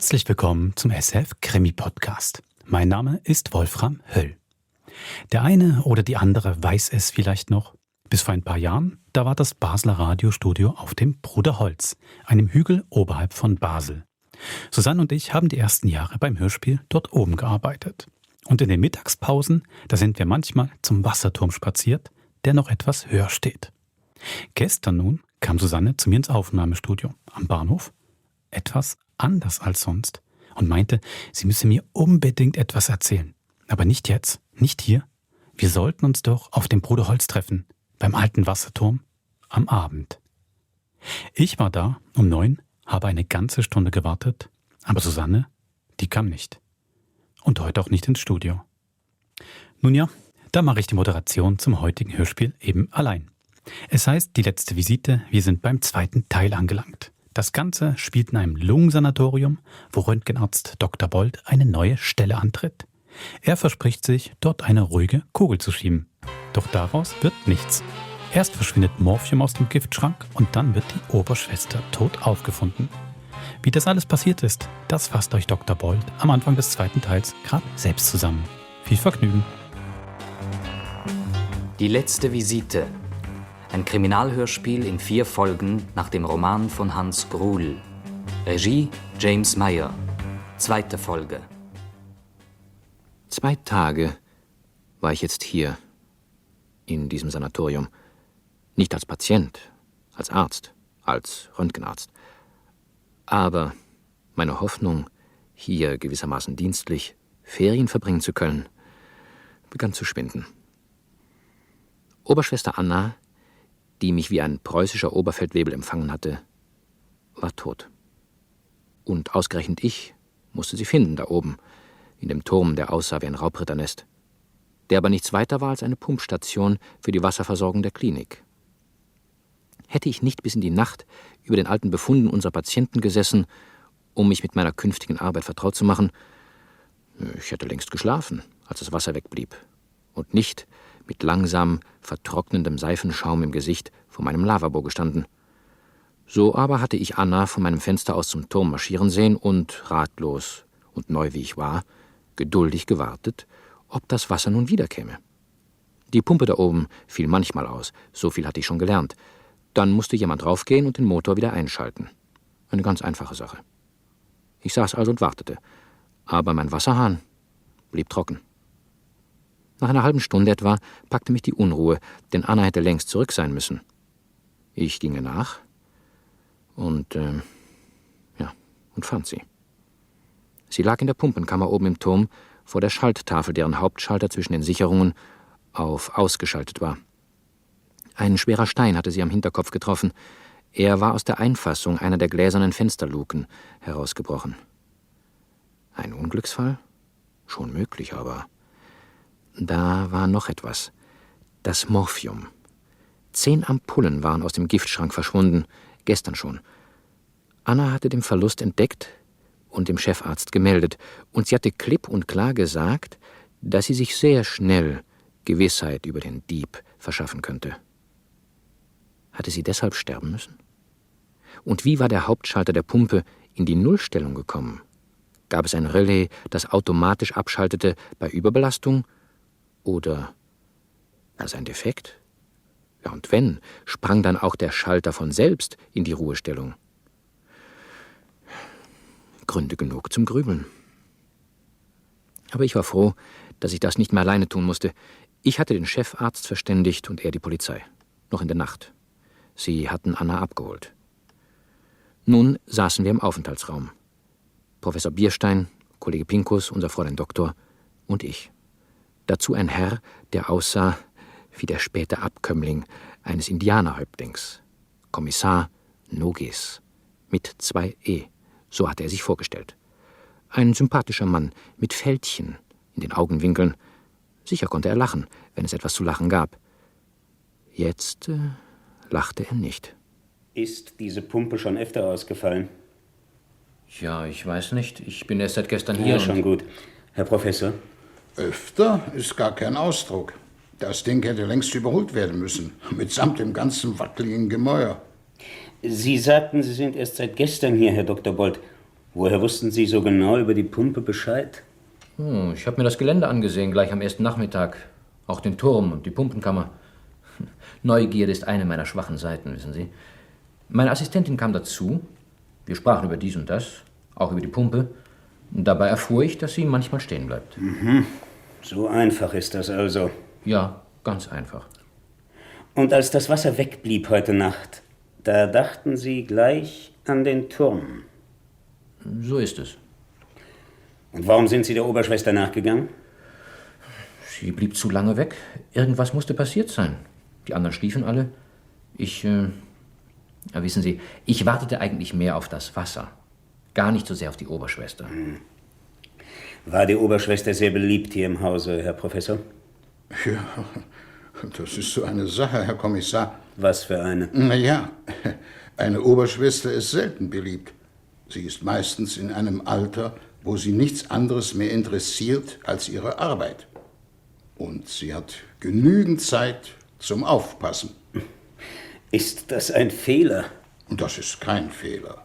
Herzlich willkommen zum SF Krimi Podcast. Mein Name ist Wolfram Höll. Der eine oder die andere weiß es vielleicht noch. Bis vor ein paar Jahren, da war das Basler Radiostudio auf dem Bruderholz, einem Hügel oberhalb von Basel. Susanne und ich haben die ersten Jahre beim Hörspiel dort oben gearbeitet. Und in den Mittagspausen, da sind wir manchmal zum Wasserturm spaziert, der noch etwas höher steht. Gestern nun kam Susanne zu mir ins Aufnahmestudio am Bahnhof, etwas anders als sonst, und meinte, sie müsse mir unbedingt etwas erzählen. Aber nicht jetzt, nicht hier. Wir sollten uns doch auf dem Bruderholz treffen, beim alten Wasserturm, am Abend. Ich war da um 9, habe eine ganze Stunde gewartet, aber Susanne, die kam nicht. Und heute auch nicht ins Studio. Nun ja, da mache ich die Moderation zum heutigen Hörspiel eben allein. Es heißt, die letzte Visite, wir sind beim zweiten Teil angelangt. Das Ganze spielt in einem Lungensanatorium, wo Röntgenarzt Dr. Bold eine neue Stelle antritt. Er verspricht sich, dort eine ruhige Kugel zu schieben. Doch daraus wird nichts. Erst verschwindet Morphium aus dem Giftschrank und dann wird die Oberschwester tot aufgefunden. Wie das alles passiert ist, das fasst euch Dr. Bold am Anfang des zweiten Teils gerade selbst zusammen. Viel Vergnügen. Die letzte Visite. Ein Kriminalhörspiel in 4 Folgen nach dem Roman von Hans Gruhl. Regie James Meyer. 2. Folge. 2 Tage war ich jetzt hier, in diesem Sanatorium. Nicht als Patient, als Arzt, als Röntgenarzt. Aber meine Hoffnung, hier gewissermaßen dienstlich Ferien verbringen zu können, begann zu schwinden. Oberschwester Anna, die mich wie ein preußischer Oberfeldwebel empfangen hatte, war tot. Und ausgerechnet ich musste sie finden, da oben, in dem Turm, der aussah wie ein Raubritternest, der aber nichts weiter war als eine Pumpstation für die Wasserversorgung der Klinik. Hätte ich nicht bis in die Nacht über den alten Befunden unserer Patienten gesessen, um mich mit meiner künftigen Arbeit vertraut zu machen, ich hätte längst geschlafen, als das Wasser wegblieb, und nicht mit langsam vertrocknendem Seifenschaum im Gesicht vor meinem Lavabo gestanden. So aber hatte ich Anna von meinem Fenster aus zum Turm marschieren sehen und, ratlos und neu wie ich war, geduldig gewartet, ob das Wasser nun wiederkäme. Die Pumpe da oben fiel manchmal aus, so viel hatte ich schon gelernt. Dann musste jemand raufgehen und den Motor wieder einschalten. Eine ganz einfache Sache. Ich saß also und wartete, aber mein Wasserhahn blieb trocken. Nach einer halben Stunde etwa packte mich die Unruhe, denn Anna hätte längst zurück sein müssen. Ich ginge nach und fand sie. Sie lag in der Pumpenkammer oben im Turm vor der Schalttafel, deren Hauptschalter zwischen den Sicherungen auf ausgeschaltet war. Ein schwerer Stein hatte sie am Hinterkopf getroffen. Er war aus der Einfassung einer der gläsernen Fensterluken herausgebrochen. Ein Unglücksfall? Schon möglich, aber da war noch etwas. Das Morphium. 10 Ampullen waren aus dem Giftschrank verschwunden, gestern schon. Anna hatte den Verlust entdeckt und dem Chefarzt gemeldet, und sie hatte klipp und klar gesagt, dass sie sich sehr schnell Gewissheit über den Dieb verschaffen könnte. Hatte sie deshalb sterben müssen? Und wie war der Hauptschalter der Pumpe in die Nullstellung gekommen? Gab es ein Relais, das automatisch abschaltete bei Überbelastung? Oder war es ein Defekt? Ja, und wenn, sprang dann auch der Schalter von selbst in die Ruhestellung? Gründe genug zum Grübeln. Aber ich war froh, dass ich das nicht mehr alleine tun musste. Ich hatte den Chefarzt verständigt und er die Polizei. Noch in der Nacht. Sie hatten Anna abgeholt. Nun saßen wir im Aufenthaltsraum. Professor Bierstein, Kollege Pinkus, unser Fräulein Doktor und ich. Dazu ein Herr, der aussah wie der späte Abkömmling eines Indianerhäuptlings. Kommissar Nogis mit 2 E. So hatte er sich vorgestellt. Ein sympathischer Mann mit Fältchen in den Augenwinkeln. Sicher konnte er lachen, wenn es etwas zu lachen gab. Jetzt lachte er nicht. Ist diese Pumpe schon öfter ausgefallen? Ja, ich weiß nicht. Ich bin erst seit gestern hier. Ja, schon gut. Herr Professor? Öfter ist gar kein Ausdruck. Das Ding hätte längst überholt werden müssen, mitsamt dem ganzen wackeligen Gemäuer. Sie sagten, Sie sind erst seit gestern hier, Herr Dr. Bold. Woher wussten Sie so genau über die Pumpe Bescheid? Ich habe mir das Gelände angesehen, gleich am ersten Nachmittag. Auch den Turm und die Pumpenkammer. Neugierde ist eine meiner schwachen Seiten, wissen Sie. Meine Assistentin kam dazu. Wir sprachen über dies und das, auch über die Pumpe. Dabei erfuhr ich, dass sie manchmal stehen bleibt. So einfach ist das also. Ja, ganz einfach. Und als das Wasser wegblieb heute Nacht, da dachten Sie gleich an den Turm. So ist es. Und warum sind Sie der Oberschwester nachgegangen? Sie blieb zu lange weg. Irgendwas musste passiert sein. Die anderen schliefen alle. Wissen Sie, ich wartete eigentlich mehr auf das Wasser. Gar nicht so sehr auf die Oberschwester. War die Oberschwester sehr beliebt hier im Hause, Herr Professor? Ja, das ist so eine Sache, Herr Kommissar. Was für eine? Naja, eine Oberschwester ist selten beliebt. Sie ist meistens in einem Alter, wo sie nichts anderes mehr interessiert als ihre Arbeit. Und sie hat genügend Zeit zum Aufpassen. Ist das ein Fehler? Und das ist kein Fehler.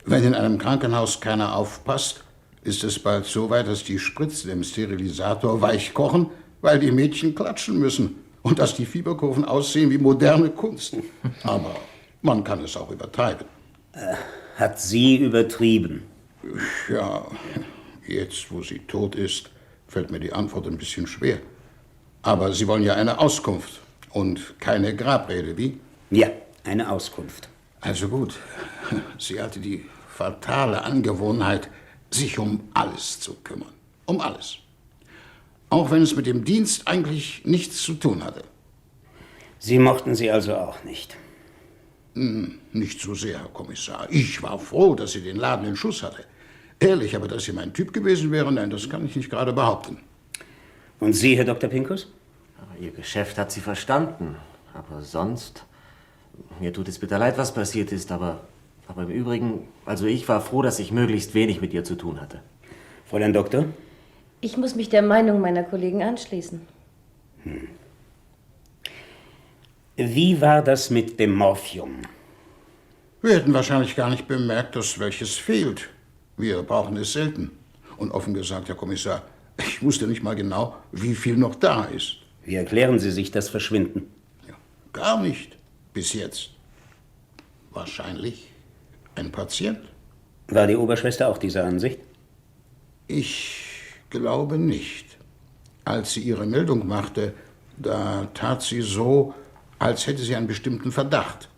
Wenn in einem Krankenhaus keiner aufpasst, ist es bald so weit, dass die Spritzen im Sterilisator weich kochen, weil die Mädchen klatschen müssen und dass die Fieberkurven aussehen wie moderne Kunst. Aber man kann es auch übertreiben. Hat sie übertrieben? Ja, jetzt, wo sie tot ist, fällt mir die Antwort ein bisschen schwer. Aber Sie wollen ja eine Auskunft und keine Grabrede, wie? Ja, eine Auskunft. Also gut, sie hatte die fatale Angewohnheit, sich um alles zu kümmern. Um alles. Auch wenn es mit dem Dienst eigentlich nichts zu tun hatte. Sie mochten sie also auch nicht? Nicht so sehr, Herr Kommissar. Ich war froh, dass sie den Laden in Schuss hatte. Ehrlich, aber dass sie mein Typ gewesen wäre, nein, das kann ich nicht gerade behaupten. Und Sie, Herr Dr. Pinkus? Aber Ihr Geschäft hat sie verstanden. Aber sonst... Mir tut es bitter leid, was passiert ist, aber im Übrigen... Also ich war froh, dass ich möglichst wenig mit ihr zu tun hatte. Fräulein Doktor? Ich muss mich der Meinung meiner Kollegen anschließen. Wie war das mit dem Morphium? Wir hätten wahrscheinlich gar nicht bemerkt, dass welches fehlt. Wir brauchen es selten. Und offen gesagt, Herr Kommissar, ich wusste nicht mal genau, wie viel noch da ist. Wie erklären Sie sich das Verschwinden? Ja, gar nicht. Bis jetzt. Wahrscheinlich ein Patient. War die Oberschwester auch dieser Ansicht? Ich glaube nicht. Als sie ihre Meldung machte, da tat sie so, als hätte sie einen bestimmten Verdacht.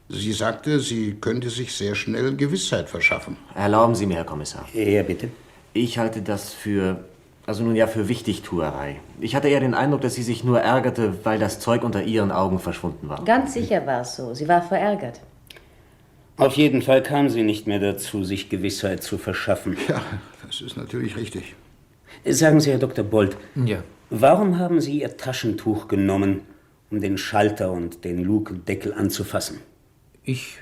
Sie sagte, sie könnte sich sehr schnell Gewissheit verschaffen. Erlauben Sie mir, Herr Kommissar. Ja, bitte. Ich halte das für Wichtigtuerei. Ich hatte eher den Eindruck, dass sie sich nur ärgerte, weil das Zeug unter ihren Augen verschwunden war. Ganz sicher war es so. Sie war verärgert. Auf jeden Fall kam sie nicht mehr dazu, sich Gewissheit zu verschaffen. Ja, das ist natürlich richtig. Sagen Sie, Herr Dr. Bolt, Ja. warum haben Sie Ihr Taschentuch genommen, um den Schalter und den Lukendeckel anzufassen? Ich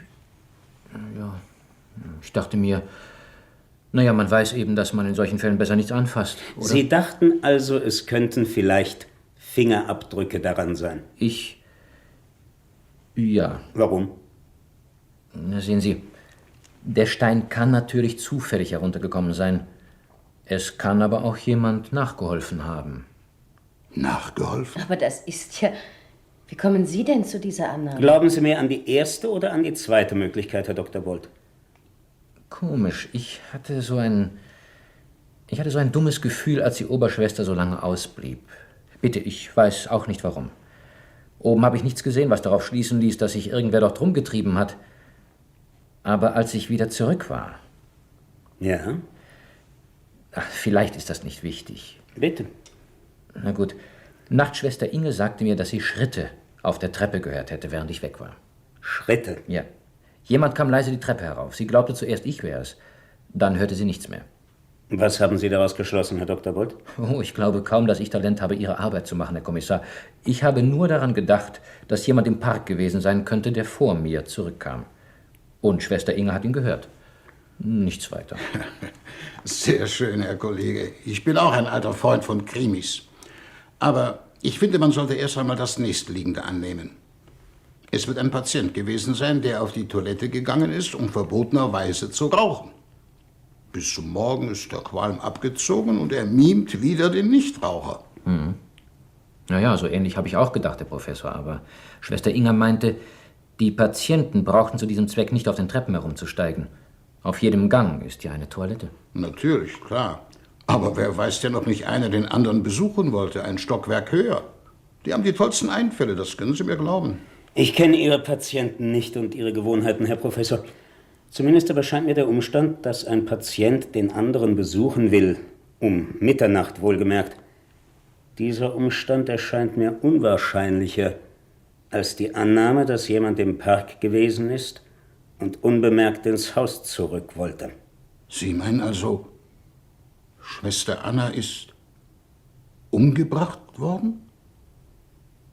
dachte mir, man weiß eben, dass man in solchen Fällen besser nichts anfasst, oder? Sie dachten also, es könnten vielleicht Fingerabdrücke daran sein. Ja. Warum? Na, sehen Sie, der Stein kann natürlich zufällig heruntergekommen sein. Es kann aber auch jemand nachgeholfen haben. Nachgeholfen? Aber das ist ja... Wie kommen Sie denn zu dieser Annahme? Glauben Sie mehr an die erste oder an die zweite Möglichkeit, Herr Dr. Bolt? Komisch, ich hatte so ein dummes Gefühl, als die Oberschwester so lange ausblieb. Bitte, ich weiß auch nicht warum. Oben habe ich nichts gesehen, was darauf schließen ließ, dass sich irgendwer dort rumgetrieben hat. Aber als ich wieder zurück war... Ja? Vielleicht ist das nicht wichtig. Bitte. Na gut, Nachtschwester Inge sagte mir, dass sie Schritte auf der Treppe gehört hätte, während ich weg war. Schritte? Ja. Jemand kam leise die Treppe herauf. Sie glaubte zuerst, ich wäre es. Dann hörte sie nichts mehr. Was haben Sie daraus geschlossen, Herr Dr. Bolt? Oh, ich glaube kaum, dass ich Talent habe, Ihre Arbeit zu machen, Herr Kommissar. Ich habe nur daran gedacht, dass jemand im Park gewesen sein könnte, der vor mir zurückkam. Und Schwester Inge hat ihn gehört. Nichts weiter. Sehr schön, Herr Kollege. Ich bin auch ein alter Freund von Krimis. Aber ich finde, man sollte erst einmal das Nächstliegende annehmen. Es wird ein Patient gewesen sein, der auf die Toilette gegangen ist, um verbotenerweise zu rauchen. bis zum Morgen ist der Qualm abgezogen und er mimt wieder den Nichtraucher. Naja, so ähnlich habe ich auch gedacht, Herr Professor. Aber Schwester Inga meinte, die Patienten brauchten zu diesem Zweck nicht auf den Treppen herumzusteigen. Auf jedem Gang ist ja eine Toilette. Natürlich, klar. Aber wer weiß denn, ob nicht einer den anderen besuchen wollte, ein Stockwerk höher? Die haben die tollsten Einfälle, das können Sie mir glauben. Ich kenne Ihre Patienten nicht und ihre Gewohnheiten, Herr Professor. Zumindest aber scheint mir der Umstand, dass ein Patient den anderen besuchen will, um Mitternacht wohlgemerkt. Dieser Umstand erscheint mir unwahrscheinlicher als die Annahme, dass jemand im Park gewesen ist und unbemerkt ins Haus zurück wollte. Sie meinen also, Schwester Anna ist umgebracht worden?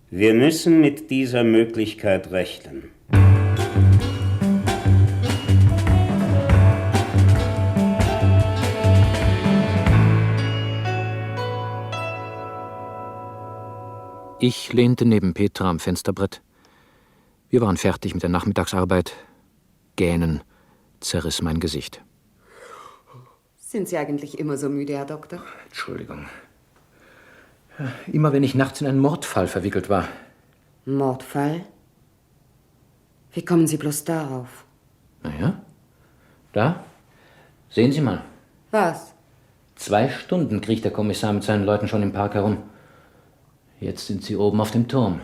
Wir müssen mit dieser Möglichkeit rechnen. Ich lehnte neben Petra am Fensterbrett. Wir waren fertig mit der Nachmittagsarbeit. Gähnen zerriss mein Gesicht. Sind Sie eigentlich immer so müde, Herr Doktor? Entschuldigung. Immer wenn ich nachts in einen Mordfall verwickelt war. Mordfall? Wie kommen Sie bloß darauf? Naja, da. Sehen Sie mal. Was? 2 Stunden kriecht der Kommissar mit seinen Leuten schon im Park herum. Jetzt sind sie oben auf dem Turm.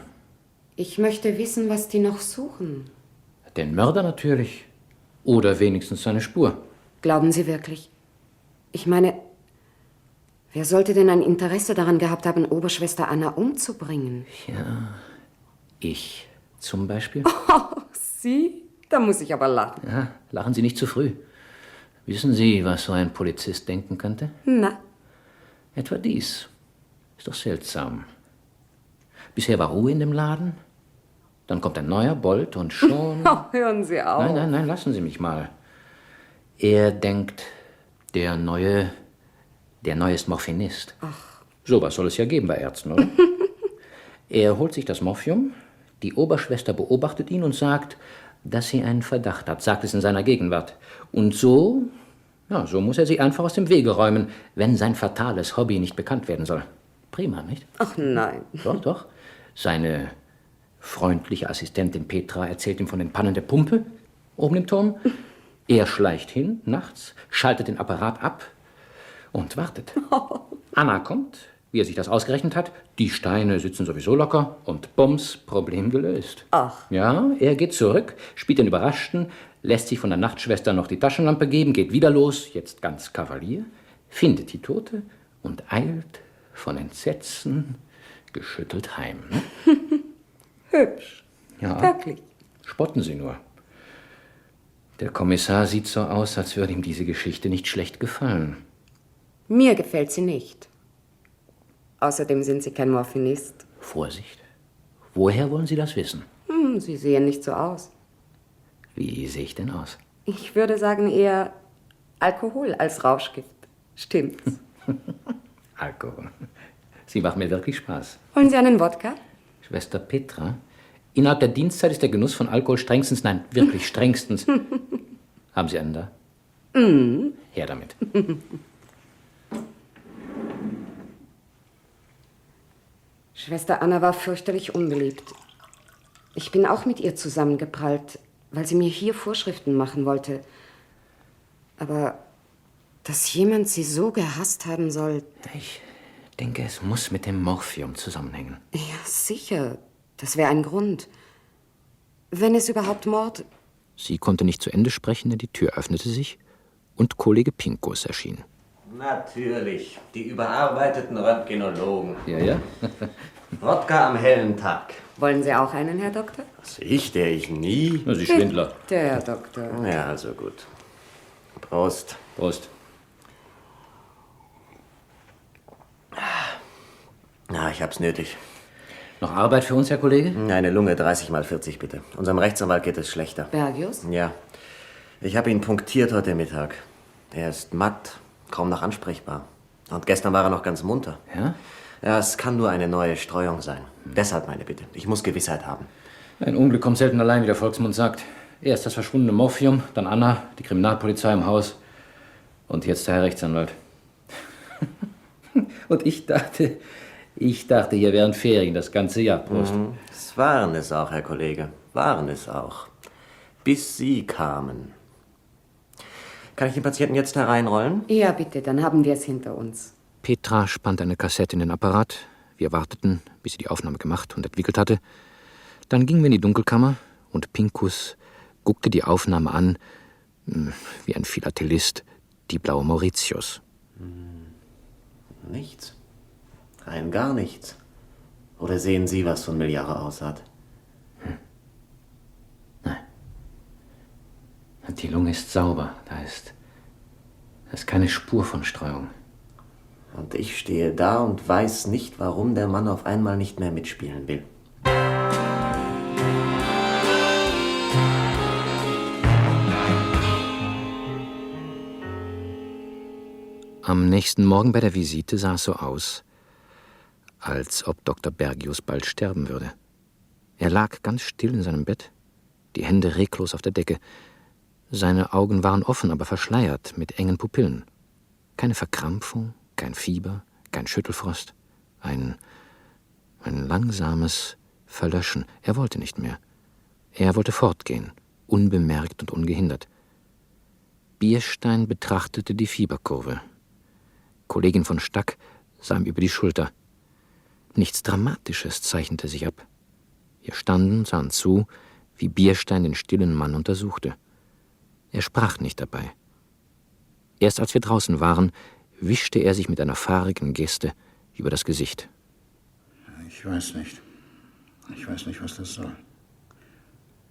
Ich möchte wissen, was die noch suchen. Den Mörder natürlich. Oder wenigstens seine Spur. Glauben Sie wirklich? Ich meine, wer sollte denn ein Interesse daran gehabt haben, Oberschwester Anna umzubringen? Ja, ich zum Beispiel. Oh, Sie? Da muss ich aber lachen. Ja, lachen Sie nicht zu früh. Wissen Sie, was so ein Polizist denken könnte? Na? Etwa dies. Ist doch seltsam. Bisher war Ruhe in dem Laden. Dann kommt ein neuer Bold und schon... Oh, hören Sie auf. Nein, lassen Sie mich mal. Er denkt, der Neue ist Morphinist. Ach. Sowas soll es ja geben bei Ärzten, oder? Er holt sich das Morphium, die Oberschwester beobachtet ihn und sagt, dass sie einen Verdacht hat, sagt es in seiner Gegenwart. Und so muss er sie einfach aus dem Wege räumen, wenn sein fatales Hobby nicht bekannt werden soll. Prima, nicht? Ach nein. Doch. Seine freundliche Assistentin Petra erzählt ihm von den Pannen der Pumpe oben im Turm. Er schleicht hin, nachts, schaltet den Apparat ab und wartet. Anna kommt, wie er sich das ausgerechnet hat. Die Steine sitzen sowieso locker und bums, Problem gelöst. Ach. Ja, er geht zurück, spielt den Überraschten, lässt sich von der Nachtschwester noch die Taschenlampe geben, geht wieder los, jetzt ganz Kavalier, findet die Tote und eilt von Entsetzen geschüttelt heim. Ne? Hübsch. Ja, Wirklich. spotten Sie nur. Der Kommissar sieht so aus, als würde ihm diese Geschichte nicht schlecht gefallen. Mir gefällt sie nicht. Außerdem sind Sie kein Morphinist. Vorsicht. Woher wollen Sie das wissen? Sie sehen nicht so aus. Wie sehe ich denn aus? Ich würde sagen eher Alkohol als Rauschgift. Stimmt's? Alkohol. Sie machen mir wirklich Spaß. Wollen Sie einen Wodka? Schwester Petra, innerhalb der Dienstzeit ist der Genuss von Alkohol strengstens, nein, wirklich strengstens. Haben Sie einen da? Her damit. Schwester Anna war fürchterlich unbeliebt. Ich bin auch mit ihr zusammengeprallt, weil sie mir hier Vorschriften machen wollte. Aber dass jemand sie so gehasst haben soll... Ich denke, es muss mit dem Morphium zusammenhängen. Ja, sicher. Das wäre ein Grund. Wenn es überhaupt Mord... Sie konnte nicht zu Ende sprechen, denn die Tür öffnete sich und Kollege Pinkus erschien. Natürlich, die überarbeiteten Röntgenologen. Ja. Wodka am hellen Tag. Wollen Sie auch einen, Herr Doktor? Was ich, der ich nie. Na, Sie Schwindler. Der Herr Doktor. Ja, also gut. Prost. Prost. Na, ich hab's nötig. Noch Arbeit für uns, Herr Kollege? Eine Lunge, 30x40 bitte. Unserem Rechtsanwalt geht es schlechter. Bergius? Ja. Ich habe ihn punktiert heute Mittag. Er ist matt, kaum noch ansprechbar. Und gestern war er noch ganz munter. Ja? Ja, es kann nur eine neue Streuung sein. Deshalb meine Bitte. Ich muss Gewissheit haben. Ein Unglück kommt selten allein, wie der Volksmund sagt. Erst das verschwundene Morphium, dann Anna, die Kriminalpolizei im Haus. Und jetzt, Herr Rechtsanwalt. Und ich dachte, hier wären Ferien das ganze Jahr. Prost. Es waren es auch, Herr Kollege. Waren es auch. Bis Sie kamen. Kann ich den Patienten jetzt hereinrollen? Ja, bitte, dann haben wir es hinter uns. Petra spannte eine Kassette in den Apparat. Wir warteten, bis sie die Aufnahme gemacht und entwickelt hatte. Dann gingen wir in die Dunkelkammer und Pinkus guckte die Aufnahme an, wie ein Philatelist, die blaue Mauritius. Nichts. Rein gar nichts. Oder sehen Sie, was von Milliare aussah? Nein. Die Lunge ist sauber. Da ist keine Spur von Streuung. Und ich stehe da und weiß nicht, warum der Mann auf einmal nicht mehr mitspielen will. Am nächsten Morgen bei der Visite sah es so aus, als ob Dr. Bergius bald sterben würde. Er lag ganz still in seinem Bett, die Hände reglos auf der Decke. Seine Augen waren offen, aber verschleiert mit engen Pupillen. Keine Verkrampfung, kein Fieber, kein Schüttelfrost. Ein langsames Verlöschen. Er wollte nicht mehr. Er wollte fortgehen, unbemerkt und ungehindert. Bierstein betrachtete die Fieberkurve. Kollegin von Stack sah ihm über die Schulter. Nichts Dramatisches zeichnete sich ab. Wir standen und sahen zu, wie Bierstein den stillen Mann untersuchte. Er sprach nicht dabei. Erst als wir draußen waren, wischte er sich mit einer fahrigen Geste über das Gesicht. Ich weiß nicht. Ich weiß nicht, was das soll.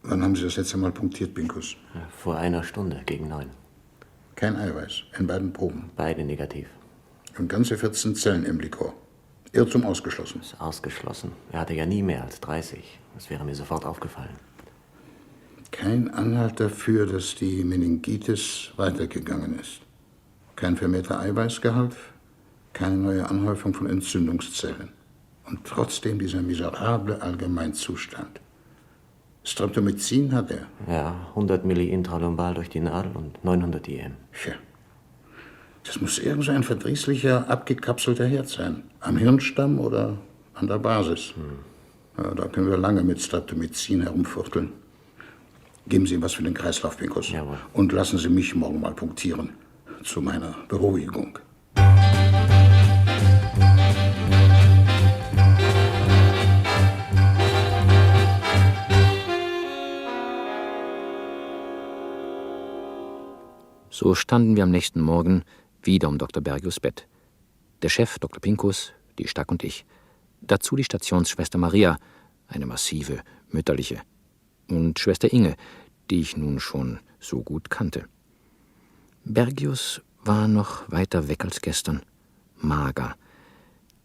Wann haben Sie das letzte Mal punktiert, Pinkus? Vor einer Stunde, gegen 9. Kein Eiweiß, in beiden Proben. Beide negativ. Und ganze 14 Zellen im Likor. Irrtum ausgeschlossen. Ist ausgeschlossen. Er hatte ja nie mehr als 30. Das wäre mir sofort aufgefallen. Kein Anhalt dafür, dass die Meningitis weitergegangen ist. Kein vermehrter Eiweißgehalt, keine neue Anhäufung von Entzündungszellen. Und trotzdem dieser miserable Allgemeinzustand. Streptomycin hat er. Ja, 100 Milli intralumbal durch die Nadel und 900 IM. Tja, das muss irgend so ein verdrießlicher, abgekapselter Herd sein. Am Hirnstamm oder an der Basis. Ja, da können wir lange mit Streptomycin herumfuchteln. Geben Sie ihm was für den Kreislauf, Pinkus. Jawohl. Und lassen Sie mich morgen mal punktieren. Zu meiner Beruhigung. So standen wir am nächsten Morgen wieder um Dr. Bergius' Bett. Der Chef, Dr. Pinkus, die Stack und ich. Dazu die Stationsschwester Maria, eine massive, mütterliche. Und Schwester Inge, die ich nun schon so gut kannte. Bergius war noch weiter weg als gestern. Mager,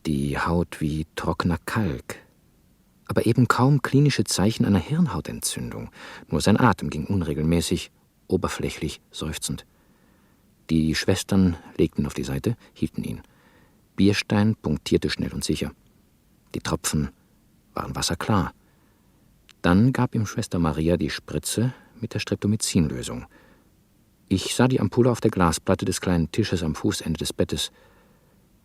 die Haut wie trockener Kalk. Aber eben kaum klinische Zeichen einer Hirnhautentzündung. Nur sein Atem ging unregelmäßig, oberflächlich, seufzend. Die Schwestern legten ihn auf die Seite, hielten ihn. Bierstein punktierte schnell und sicher. Die Tropfen waren wasserklar. Dann gab ihm Schwester Maria die Spritze mit der Streptomycin-Lösung. Ich sah die Ampulle auf der Glasplatte des kleinen Tisches am Fußende des Bettes.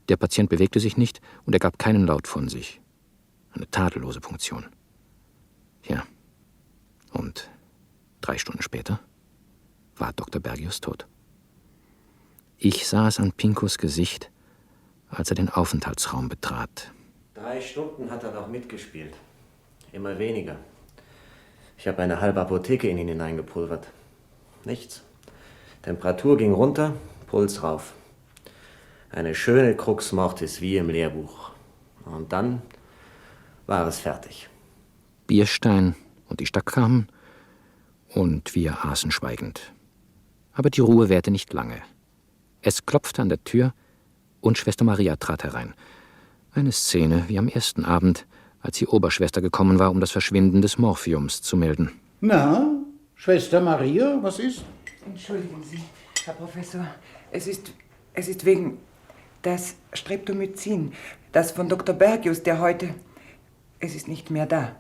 Der Patient bewegte sich nicht und er gab keinen Laut von sich. Eine tadellose Punktion. Ja, und 3 Stunden später war Dr. Bergius tot. Ich sah es an Pinkus Gesicht, als er den Aufenthaltsraum betrat. 3 Stunden hat er noch mitgespielt. Immer weniger. Ich habe eine halbe Apotheke in ihn hineingepulvert. Nichts. Temperatur ging runter, Puls rauf. Eine schöne Crux Mortis wie im Lehrbuch. Und dann war es fertig. Bierstein und die Stack kamen und wir aßen schweigend. Aber die Ruhe währte nicht lange. Es klopfte an der Tür und Schwester Maria trat herein. Eine Szene wie am ersten Abend, als die Oberschwester gekommen war, um das Verschwinden des Morphiums zu melden. Na, Schwester Maria, was ist? Entschuldigen Sie, Herr Professor. Es ist wegen das Streptomycin, das von Dr. Bergius, der heute... Es ist nicht mehr da.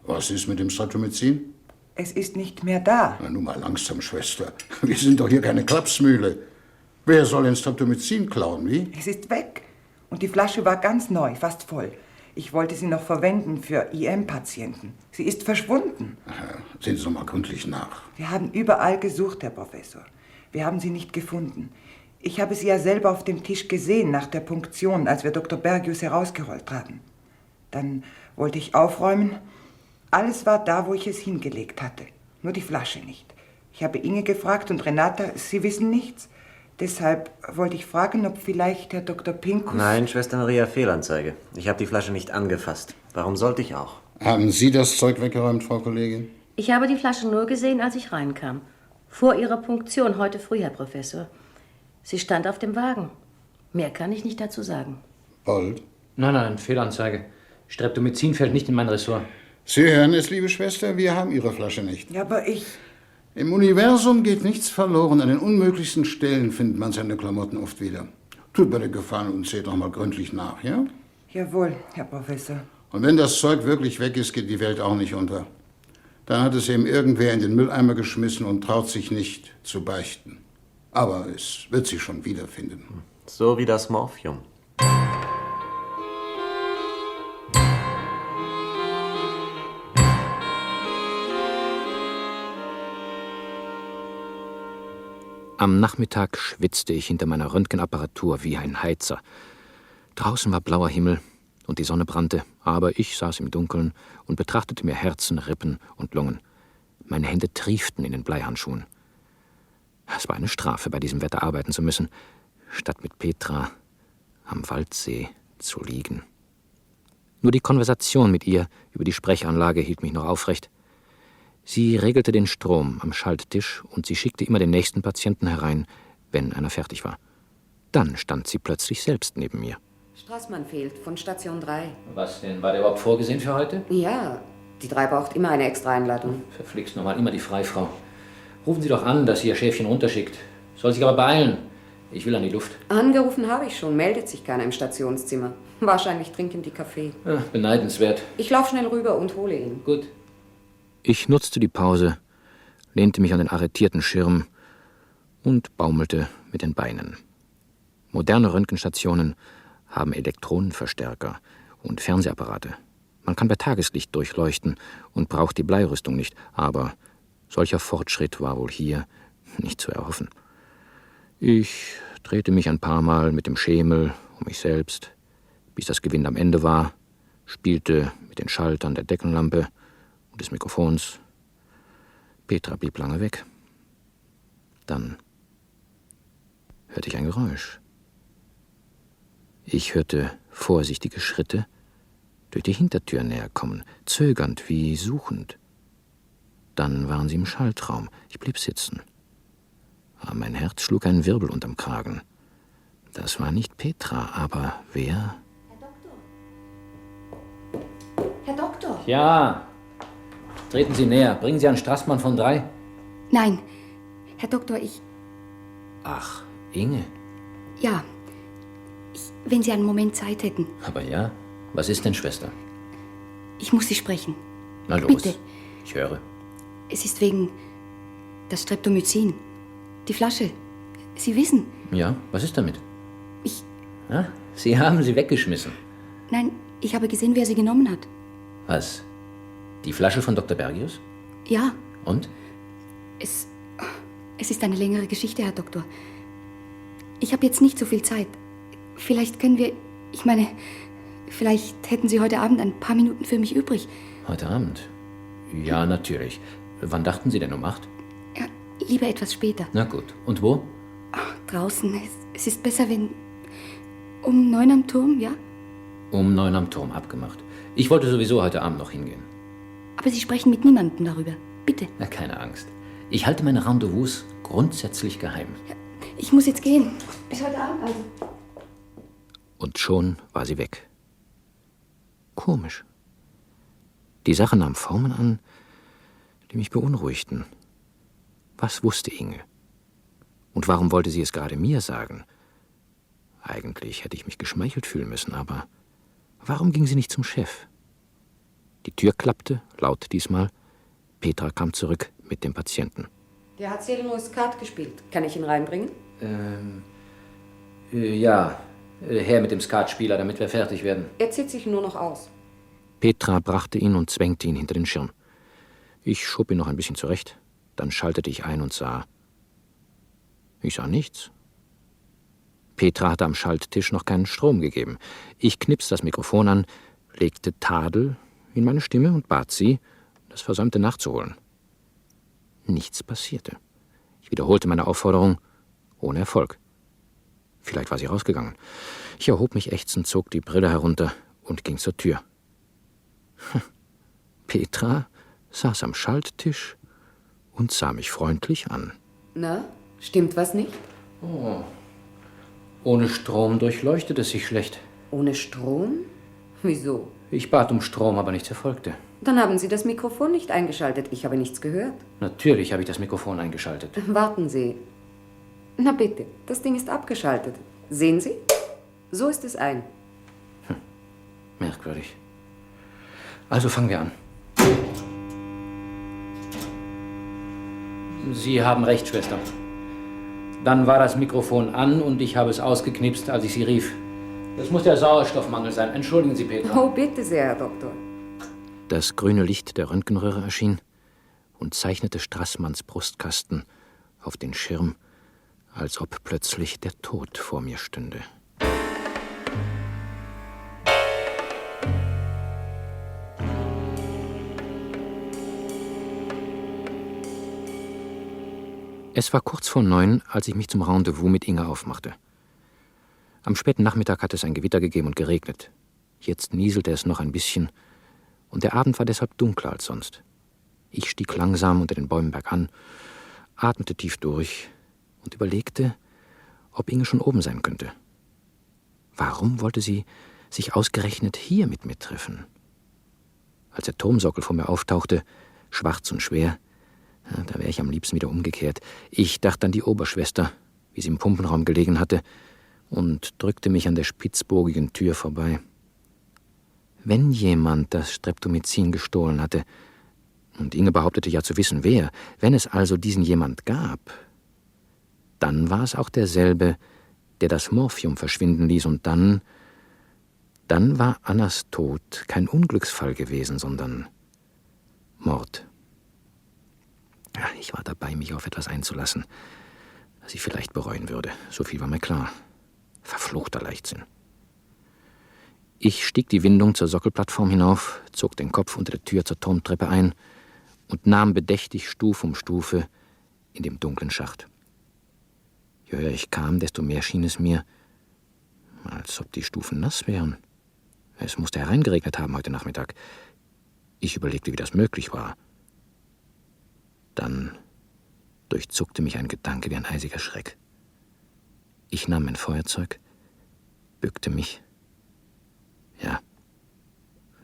Was ist mit dem Streptomycin? Es ist nicht mehr da. Na, nun mal langsam, Schwester. Wir sind doch hier keine Klapsmühle. Wer soll denn Streptomycin klauen, wie? Es ist weg. Und die Flasche war ganz neu, fast voll. Ich wollte sie noch verwenden für IM-Patienten. Sie ist verschwunden. Sehen Sie doch mal gründlich nach. Wir haben überall gesucht, Herr Professor. Wir haben sie nicht gefunden. Ich habe sie ja selber auf dem Tisch gesehen nach der Punktion, als wir Dr. Bergius herausgerollt haben. Dann wollte ich aufräumen. Alles war da, wo ich es hingelegt hatte. Nur die Flasche nicht. Ich habe Inge gefragt und Renata, sie wissen nichts. Deshalb wollte ich fragen, ob vielleicht Herr Dr. Pinkus... Nein, Schwester Maria, Fehlanzeige. Ich habe die Flasche nicht angefasst. Warum sollte ich auch? Haben Sie das Zeug weggeräumt, Frau Kollegin? Ich habe die Flasche nur gesehen, als ich reinkam. Vor Ihrer Punktion, heute früh, Herr Professor. Sie stand auf dem Wagen. Mehr kann ich nicht dazu sagen. Bold? Nein, Fehlanzeige. Streptomycin fällt nicht in mein Ressort. Sie hören es, liebe Schwester, wir haben Ihre Flasche nicht. Ja, aber ich... Im Universum geht nichts verloren. An den unmöglichsten Stellen findet man seine Klamotten oft wieder. Tut mir den Gefallen und seht noch mal gründlich nach, ja? Jawohl, Herr Professor. Und wenn das Zeug wirklich weg ist, geht die Welt auch nicht unter. Dann hat es eben irgendwer in den Mülleimer geschmissen und traut sich nicht zu beichten. Aber es wird sich schon wiederfinden. So wie das Morphium. Am Nachmittag schwitzte ich hinter meiner Röntgenapparatur wie ein Heizer. Draußen war blauer Himmel und die Sonne brannte, aber ich saß im Dunkeln und betrachtete mir Herzen, Rippen und Lungen. Meine Hände trieften in den Bleihandschuhen. Es war eine Strafe, bei diesem Wetter arbeiten zu müssen, statt mit Petra am Waldsee zu liegen. Nur die Konversation mit ihr über die Sprechanlage hielt mich noch aufrecht. Sie regelte den Strom am Schalttisch und sie schickte immer den nächsten Patienten herein, wenn einer fertig war. Dann stand sie plötzlich selbst neben mir. Straßmann fehlt, von Station 3. Was denn? War der überhaupt vorgesehen für heute? Ja, die 3 braucht immer eine extra Einladung. Verflixt nochmal, immer die Freifrau. Rufen Sie doch an, dass sie ihr Schäfchen runterschickt. Soll sich aber beeilen. Ich will an die Luft. Angerufen habe ich schon, meldet sich keiner im Stationszimmer. Wahrscheinlich trinken die Kaffee. Ja, beneidenswert. Ich laufe schnell rüber und hole ihn. Gut. Ich nutzte die Pause, lehnte mich an den arretierten Schirm und baumelte mit den Beinen. Moderne Röntgenstationen haben Elektronenverstärker und Fernsehapparate. Man kann bei Tageslicht durchleuchten und braucht die Bleirüstung nicht, aber solcher Fortschritt war wohl hier nicht zu erhoffen. Ich drehte mich ein paar Mal mit dem Schemel um mich selbst, bis das Gewinde am Ende war, spielte mit den Schaltern der Deckenlampe und des Mikrofons. Petra blieb lange weg. Dann hörte ich ein Geräusch. Ich hörte vorsichtige Schritte durch die Hintertür näher kommen, zögernd wie suchend. Dann waren sie im Schaltraum. Ich blieb sitzen. Aber mein Herz schlug einen Wirbel unterm Kragen. Das war nicht Petra, aber wer? Herr Doktor! Ja, treten Sie näher. Bringen Sie einen Straßmann von 3. Nein, Herr Doktor, ich... Ach, Inge. Ja, wenn Sie einen Moment Zeit hätten. Aber ja, was ist denn, Schwester? Ich muss Sie sprechen. Na los, Bitte. Ich höre. Es ist wegen das Streptomycin. Die Flasche. Sie wissen. Ja, was ist damit? Ich... Ja, Sie haben sie weggeschmissen. Nein, ich habe gesehen, wer sie genommen hat. Was? Die Flasche von Dr. Bergius? Ja. Und? Es ist eine längere Geschichte, Herr Doktor. Ich habe jetzt nicht so viel Zeit. Vielleicht können wir... Ich meine, vielleicht hätten Sie heute Abend ein paar Minuten für mich übrig. Heute Abend? Ja, natürlich. Wann dachten Sie denn, um 8? Ja, lieber etwas später. Na gut. Und wo? Draußen. Es ist besser, wenn... Um 9 am Turm, ja? Um 9 am Turm, abgemacht. Ich wollte sowieso heute Abend noch hingehen. Aber Sie sprechen mit niemandem darüber. Bitte. Na, keine Angst. Ich halte meine Rendezvous grundsätzlich geheim. Ja, ich muss jetzt gehen. Bis heute Abend also. Und schon war sie weg. Komisch. Die Sache nahm Formen an, die mich beunruhigten. Was wusste Inge? Und warum wollte sie es gerade mir sagen? Eigentlich hätte ich mich geschmeichelt fühlen müssen, aber warum ging sie nicht zum Chef? Die Tür klappte, laut diesmal. Petra kam zurück mit dem Patienten. Der hat Selenmuskat gespielt. Kann ich ihn reinbringen? Ja, her mit dem Skatspieler, damit wir fertig werden. Er zieht sich nur noch aus. Petra brachte ihn und zwängte ihn hinter den Schirm. Ich schob ihn noch ein bisschen zurecht, dann schaltete ich ein und sah. Ich sah nichts. Petra hatte am Schalttisch noch keinen Strom gegeben. Ich knipste das Mikrofon an, legte Tadel in meine Stimme und bat sie, das Versäumte nachzuholen. Nichts passierte. Ich wiederholte meine Aufforderung, ohne Erfolg. Vielleicht war sie rausgegangen. Ich erhob mich ächzend, zog die Brille herunter und ging zur Tür. Petra saß am Schalttisch und sah mich freundlich an. Na, stimmt was nicht? Oh. Ohne Strom durchleuchtet es sich schlecht. Ohne Strom? Wieso? Ich bat um Strom, aber nichts erfolgte. Dann haben Sie das Mikrofon nicht eingeschaltet. Ich habe nichts gehört. Natürlich habe ich das Mikrofon eingeschaltet. Warten Sie. Na bitte, das Ding ist abgeschaltet. Sehen Sie? So ist es ein. Merkwürdig. Also fangen wir an. Sie haben recht, Schwester. Dann war das Mikrofon an und ich habe es ausgeknipst, als ich Sie rief. Das muss der Sauerstoffmangel sein. Entschuldigen Sie, Petra. Oh, bitte sehr, Herr Doktor. Das grüne Licht der Röntgenröhre erschien und zeichnete Strassmanns Brustkasten auf den Schirm, als ob plötzlich der Tod vor mir stünde. Es war kurz vor 9, als ich mich zum Rendezvous mit Inge aufmachte. Am späten Nachmittag hatte es ein Gewitter gegeben und geregnet. Jetzt nieselte es noch ein bisschen, und der Abend war deshalb dunkler als sonst. Ich stieg langsam unter den Bäumen bergan, atmete tief durch und überlegte, ob Inge schon oben sein könnte. Warum wollte sie sich ausgerechnet hier mit mir treffen? Als der Turmsockel vor mir auftauchte, schwarz und schwer, da wäre ich am liebsten wieder umgekehrt. Ich dachte an die Oberschwester, wie sie im Pumpenraum gelegen hatte, und drückte mich an der spitzbogigen Tür vorbei. Wenn jemand das Streptomycin gestohlen hatte, und Inge behauptete ja zu wissen, wer, wenn es also diesen jemand gab, dann war es auch derselbe, der das Morphium verschwinden ließ, und dann war Annas Tod kein Unglücksfall gewesen, sondern Mord. Ja, ich war dabei, mich auf etwas einzulassen, das ich vielleicht bereuen würde. So viel war mir klar. Verfluchter Leichtsinn. Ich stieg die Windung zur Sockelplattform hinauf, zog den Kopf unter der Tür zur Turmtreppe ein und nahm bedächtig Stufe um Stufe in dem dunklen Schacht. Je höher ich kam, desto mehr schien es mir, als ob die Stufen nass wären. Es musste hereingeregnet haben heute Nachmittag. Ich überlegte, wie das möglich war. Dann durchzuckte mich ein Gedanke wie ein eisiger Schreck. Ich nahm mein Feuerzeug, bückte mich. Ja,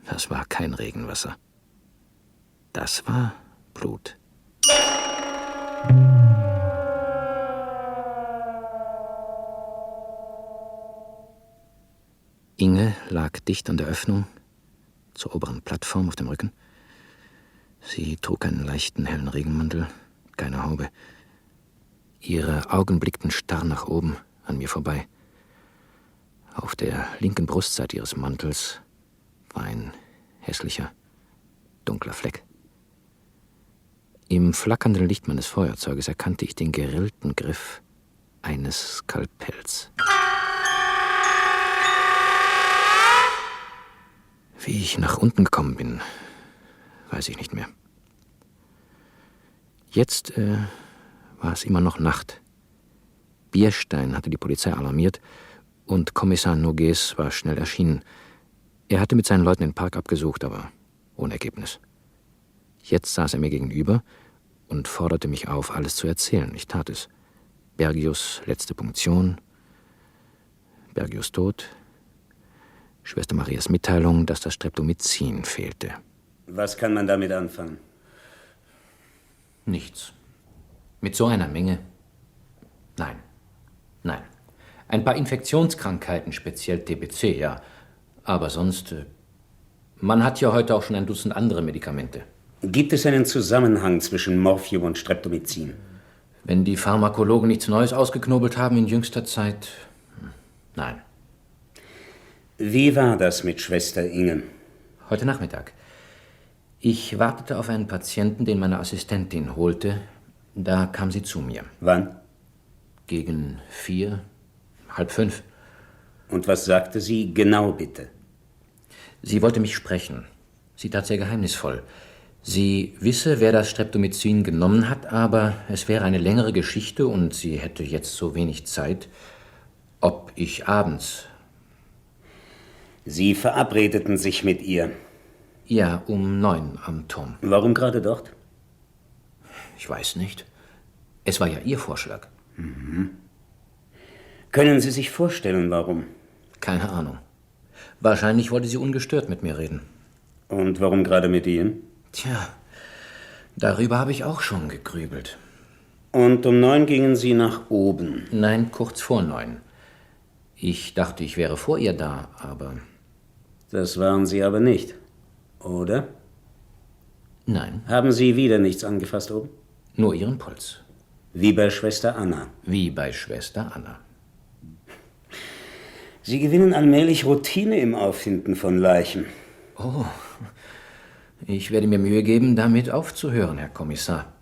das war kein Regenwasser. Das war Blut. Inge lag dicht an der Öffnung, zur oberen Plattform auf dem Rücken. Sie trug einen leichten, hellen Regenmantel, keine Haube. Ihre Augen blickten starr nach oben, an mir vorbei. Auf der linken Brustseite ihres Mantels war ein hässlicher, dunkler Fleck. Im flackernden Licht meines Feuerzeuges erkannte ich den gerillten Griff eines Skalpells. Wie ich nach unten gekommen bin, weiß ich nicht mehr. Jetzt war es immer noch Nacht. Bierstein hatte die Polizei alarmiert und Kommissar Nogues war schnell erschienen. Er hatte mit seinen Leuten den Park abgesucht, aber ohne Ergebnis. Jetzt saß er mir gegenüber und forderte mich auf, alles zu erzählen. Ich tat es. Bergius letzte Punktion, Bergius Tod, Schwester Marias Mitteilung, dass das Streptomycin fehlte. Was kann man damit anfangen? Nichts. Mit so einer Menge? Nein. Nein. Ein paar Infektionskrankheiten, speziell TBC, ja. Aber sonst, man hat ja heute auch schon ein Dutzend andere Medikamente. Gibt es einen Zusammenhang zwischen Morphium und Streptomycin? Wenn die Pharmakologen nichts Neues ausgeknobelt haben in jüngster Zeit, Nein. Wie war das mit Schwester Inge? Heute Nachmittag. Ich wartete auf einen Patienten, den meine Assistentin holte. Da kam sie zu mir. Wann? Gegen 4, halb 5. Und was sagte sie genau, bitte? Sie wollte mich sprechen. Sie tat sehr geheimnisvoll. Sie wisse, wer das Streptomycin genommen hat, aber es wäre eine längere Geschichte und sie hätte jetzt so wenig Zeit, ob ich abends... Sie verabredeten sich mit ihr? Ja, um 9 am Turm. Warum gerade dort? Ich weiß nicht. Es war ja Ihr Vorschlag. Mhm. Können Sie sich vorstellen, warum? Keine Ahnung. Wahrscheinlich wollte sie ungestört mit mir reden. Und warum gerade mit Ihnen? Tja, darüber habe ich auch schon gegrübelt. Und um 9 gingen Sie nach oben? Nein, kurz vor 9. Ich dachte, ich wäre vor ihr da, aber... Das waren Sie aber nicht, oder? Nein. Haben Sie wieder nichts angefasst oben? Nur Ihren Puls. Wie bei Schwester Anna? Wie bei Schwester Anna. Sie gewinnen allmählich Routine im Auffinden von Leichen. Oh, ich werde mir Mühe geben, damit aufzuhören, Herr Kommissar.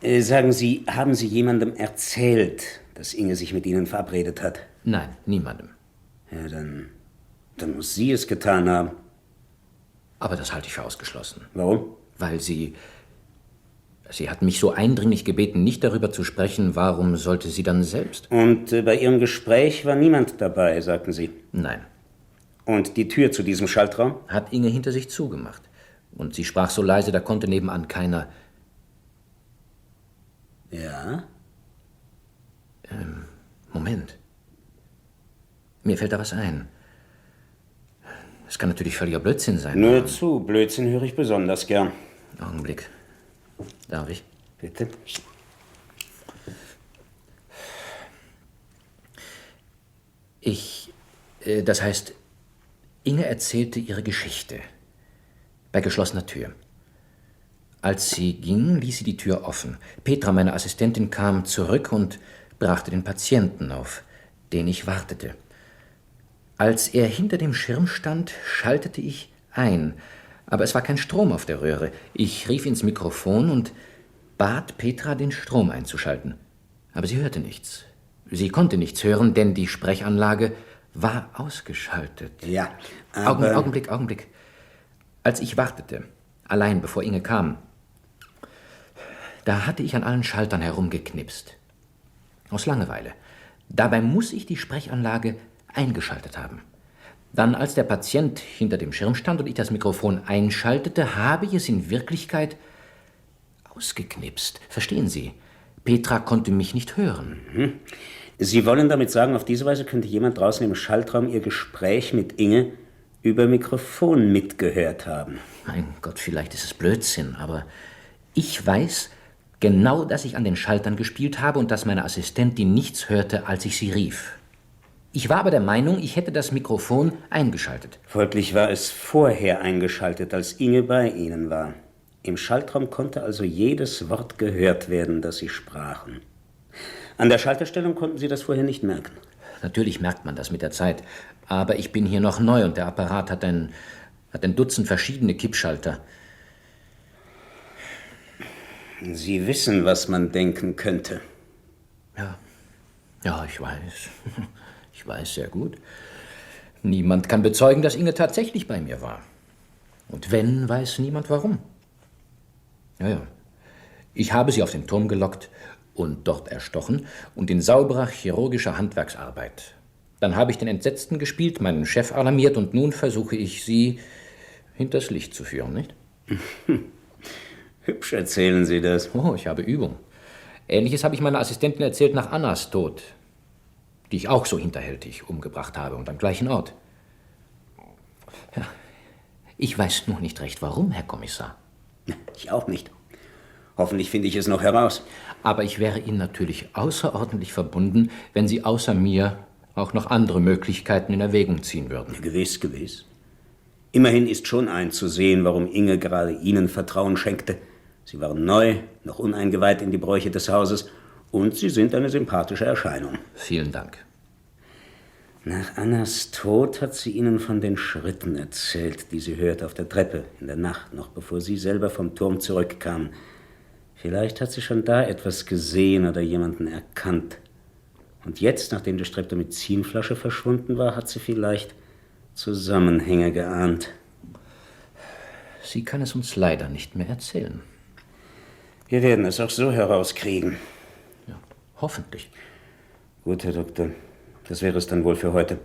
Sagen Sie, haben Sie jemandem erzählt, dass Inge sich mit Ihnen verabredet hat? Nein, niemandem. Ja, dann muss sie es getan haben. Aber das halte ich für ausgeschlossen. Warum? Weil Sie hat mich so eindringlich gebeten, nicht darüber zu sprechen. Warum sollte sie dann selbst? Und bei Ihrem Gespräch war niemand dabei, sagten Sie? Nein. Und die Tür zu diesem Schaltraum? Hat Inge hinter sich zugemacht. Und sie sprach so leise, da konnte nebenan keiner... Ja? Moment. Mir fällt da was ein. Es kann natürlich völliger Blödsinn sein. Nur zu, Blödsinn höre ich besonders gern. Augenblick. Darf ich? Bitte. Das heißt, Inge erzählte ihre Geschichte. Bei geschlossener Tür. Als sie ging, ließ sie die Tür offen. Petra, meine Assistentin, kam zurück und brachte den Patienten, auf den ich wartete. Als er hinter dem Schirm stand, schaltete ich ein. Aber es war kein Strom auf der Röhre. Ich rief ins Mikrofon und bat Petra, den Strom einzuschalten. Aber sie hörte nichts. Sie konnte nichts hören, denn die Sprechanlage war ausgeschaltet. Ja, aber... Augenblick. Als ich wartete, allein bevor Inge kam, da hatte ich an allen Schaltern herumgeknipst. Aus Langeweile. Dabei muss ich die Sprechanlage eingeschaltet haben. Dann, als der Patient hinter dem Schirm stand und ich das Mikrofon einschaltete, habe ich es in Wirklichkeit ausgeknipst. Verstehen Sie? Petra konnte mich nicht hören. Mhm. Sie wollen damit sagen, auf diese Weise könnte jemand draußen im Schaltraum Ihr Gespräch mit Inge über Mikrofon mitgehört haben. Mein Gott, vielleicht ist es Blödsinn, aber ich weiß genau, dass ich an den Schaltern gespielt habe und dass meine Assistentin nichts hörte, als ich sie rief. Ich war aber der Meinung, ich hätte das Mikrofon eingeschaltet. Folglich war es vorher eingeschaltet, als Inge bei Ihnen war. Im Schaltraum konnte also jedes Wort gehört werden, das Sie sprachen. An der Schalterstellung konnten Sie das vorher nicht merken? Natürlich merkt man das mit der Zeit. Aber ich bin hier noch neu und der Apparat hat ein Dutzend verschiedene Kippschalter. Sie wissen, was man denken könnte. Ja, ich weiß. Ich weiß sehr gut. Niemand kann bezeugen, dass Inge tatsächlich bei mir war. Und wenn, weiß niemand warum. Ja. Ich habe sie auf den Turm gelockt und dort erstochen und in sauberer chirurgischer Handwerksarbeit. Dann habe ich den Entsetzten gespielt, meinen Chef alarmiert und nun versuche ich, sie hinters Licht zu führen, nicht? Hübsch erzählen Sie das. Oh, ich habe Übung. Ähnliches habe ich meiner Assistentin erzählt nach Annas Tod, die ich auch so hinterhältig umgebracht habe und am gleichen Ort. Ja, ich weiß nur nicht recht, warum, Herr Kommissar. Ich auch nicht. Hoffentlich finde ich es noch heraus. Aber ich wäre Ihnen natürlich außerordentlich verbunden, wenn Sie außer mir auch noch andere Möglichkeiten in Erwägung ziehen würden. Gewiss. Immerhin ist schon einzusehen, warum Inge gerade Ihnen Vertrauen schenkte. Sie waren neu, noch uneingeweiht in die Bräuche des Hauses und Sie sind eine sympathische Erscheinung. Vielen Dank. Nach Annas Tod hat sie Ihnen von den Schritten erzählt, die sie hörte auf der Treppe in der Nacht, noch bevor Sie selber vom Turm zurückkamen. Vielleicht hat sie schon da etwas gesehen oder jemanden erkannt. Und jetzt, nachdem die Streptomycinflasche verschwunden war, hat sie vielleicht Zusammenhänge geahnt. Sie kann es uns leider nicht mehr erzählen. Wir werden es auch so herauskriegen. Ja, hoffentlich. Gut, Herr Doktor. Das wäre es dann wohl für heute.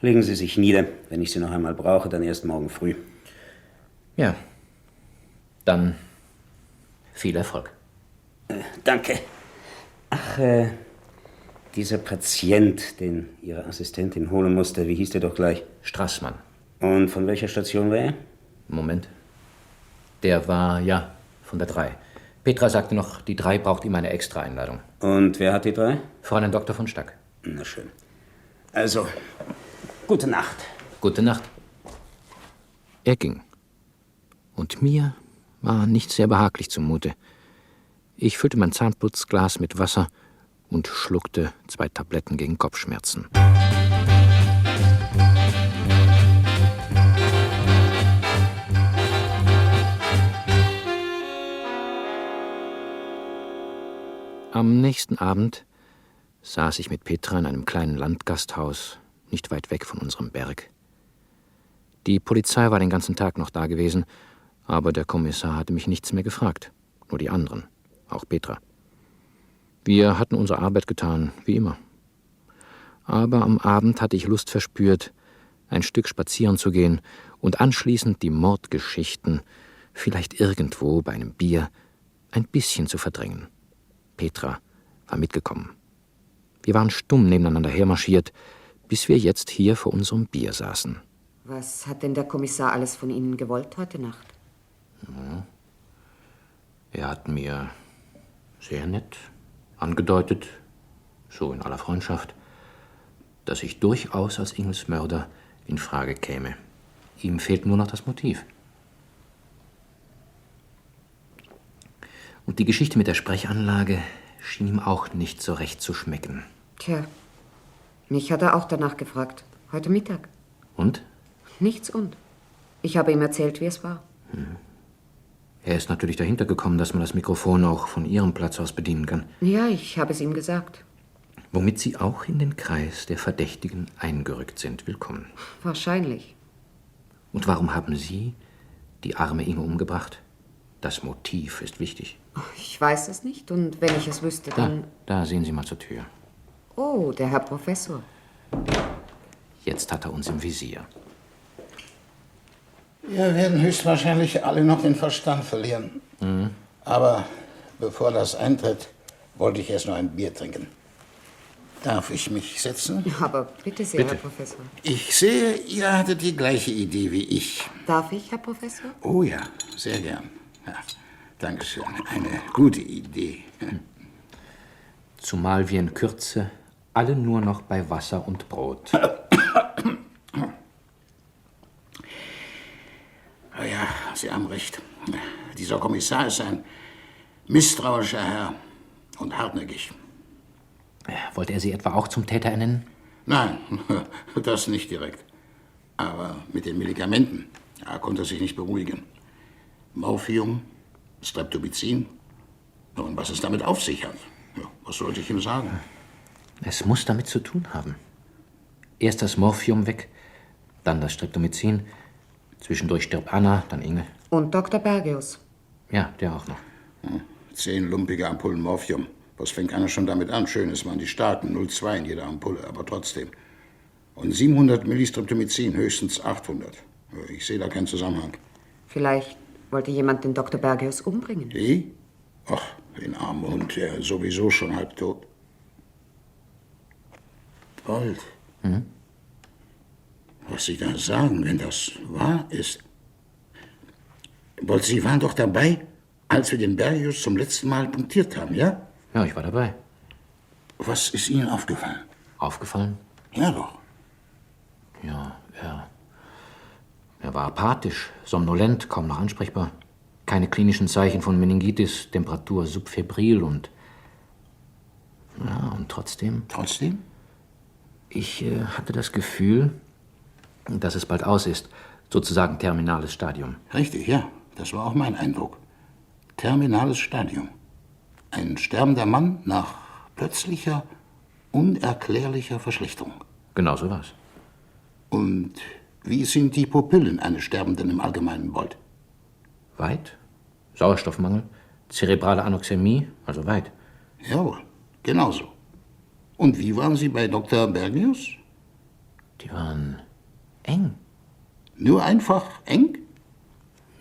Legen Sie sich nieder. Wenn ich Sie noch einmal brauche, dann erst morgen früh. Ja. Dann viel Erfolg. Danke. Ach, dieser Patient, den Ihre Assistentin holen musste, wie hieß der doch gleich? Straßmann. Und von welcher Station war er? Moment. Der war, ja, von der 3. Petra sagte noch, die 3 braucht ihm eine Extra-Einladung. Und wer hat die 3? Fräulein Dr. von Stack. Na schön. Also, gute Nacht. Gute Nacht. Er ging. Und mir war nicht sehr behaglich zumute. Ich füllte mein Zahnputzglas mit Wasser und schluckte 2 Tabletten gegen Kopfschmerzen. Am nächsten Abend saß ich mit Petra in einem kleinen Landgasthaus, nicht weit weg von unserem Berg. Die Polizei war den ganzen Tag noch da gewesen, aber der Kommissar hatte mich nichts mehr gefragt, nur die anderen, auch Petra. Wir hatten unsere Arbeit getan, wie immer. Aber am Abend hatte ich Lust verspürt, ein Stück spazieren zu gehen und anschließend die Mordgeschichten, vielleicht irgendwo bei einem Bier, ein bisschen zu verdrängen. Petra war mitgekommen. Wir waren stumm nebeneinander hermarschiert, bis wir jetzt hier vor unserem Bier saßen. Was hat denn der Kommissar alles von Ihnen gewollt heute Nacht? Ja. Er hat mir sehr nett angedeutet, so in aller Freundschaft, dass ich durchaus als Ingels Mörder in Frage käme. Ihm fehlt nur noch das Motiv. Und die Geschichte mit der Sprechanlage schien ihm auch nicht so recht zu schmecken. Tja, mich hat er auch danach gefragt. Heute Mittag. Und? Nichts und. Ich habe ihm erzählt, wie es war. Er ist natürlich dahinter gekommen, dass man das Mikrofon auch von Ihrem Platz aus bedienen kann. Ja, ich habe es ihm gesagt. Womit Sie auch in den Kreis der Verdächtigen eingerückt sind. Willkommen. Wahrscheinlich. Und warum haben Sie die arme Inge umgebracht? Das Motiv ist wichtig. Ich weiß es nicht und wenn ich es wüsste, dann... Da sehen Sie mal zur Tür. Oh, der Herr Professor. Jetzt hat er uns im Visier. Wir werden höchstwahrscheinlich alle noch den Verstand verlieren. Aber bevor das eintritt, wollte ich erst noch ein Bier trinken. Darf ich mich setzen? Aber bitte sehr, Herr Professor. Ich sehe, ihr hattet die gleiche Idee wie ich. Darf ich, Herr Professor? Oh ja, sehr gern. Ja, Dankeschön. Eine gute Idee. Zumal wir in Kürze alle nur noch bei Wasser und Brot. Ja, Sie haben recht. Dieser Kommissar ist ein misstrauischer Herr und hartnäckig. Wollte er Sie etwa auch zum Täter ernennen? Nein, das nicht direkt. Aber mit den Medikamenten, da konnte er sich nicht beruhigen. Morphium, Streptomycin. Und was es damit auf sich hat, ja, was sollte ich ihm sagen? Es muss damit zu tun haben. Erst das Morphium weg, dann das Streptomycin. Zwischendurch stirbt Anna, dann Inge. Und Dr. Bergius. Ja, der auch noch. 10 lumpige Ampullen Morphium. Was fängt einer schon damit an? Schön, es waren die starken, 0,2 in jeder Ampulle, aber trotzdem. Und 700 Millistreptomycin, höchstens 800. Ich sehe da keinen Zusammenhang. Vielleicht wollte jemand den Dr. Bergius umbringen. Wie? Ach, den armen Hund, der ist sowieso schon halb tot. Bold. Was Sie da sagen, wenn das wahr ist. Bold, Sie waren doch dabei, als wir den Bergius zum letzten Mal punktiert haben, ja? Ja, ich war dabei. Was ist Ihnen aufgefallen? Aufgefallen? Ja doch. Ja, er war apathisch, somnolent, kaum noch ansprechbar. Keine klinischen Zeichen von Meningitis, Temperatur subfebril und... Ja, und trotzdem... Trotzdem? Ich hatte das Gefühl, dass es bald aus ist. Sozusagen terminales Stadium. Richtig, ja. Das war auch mein Eindruck. Terminales Stadium. Ein sterbender Mann nach plötzlicher, unerklärlicher Verschlechterung. Genau so war's. Und wie sind die Pupillen eines Sterbenden im Allgemeinen, Bold? Weit. Sauerstoffmangel, zerebrale Anoxämie, also weit. Jawohl, genauso. Und wie waren Sie bei Dr. Bergius? Die waren eng. Nur einfach eng?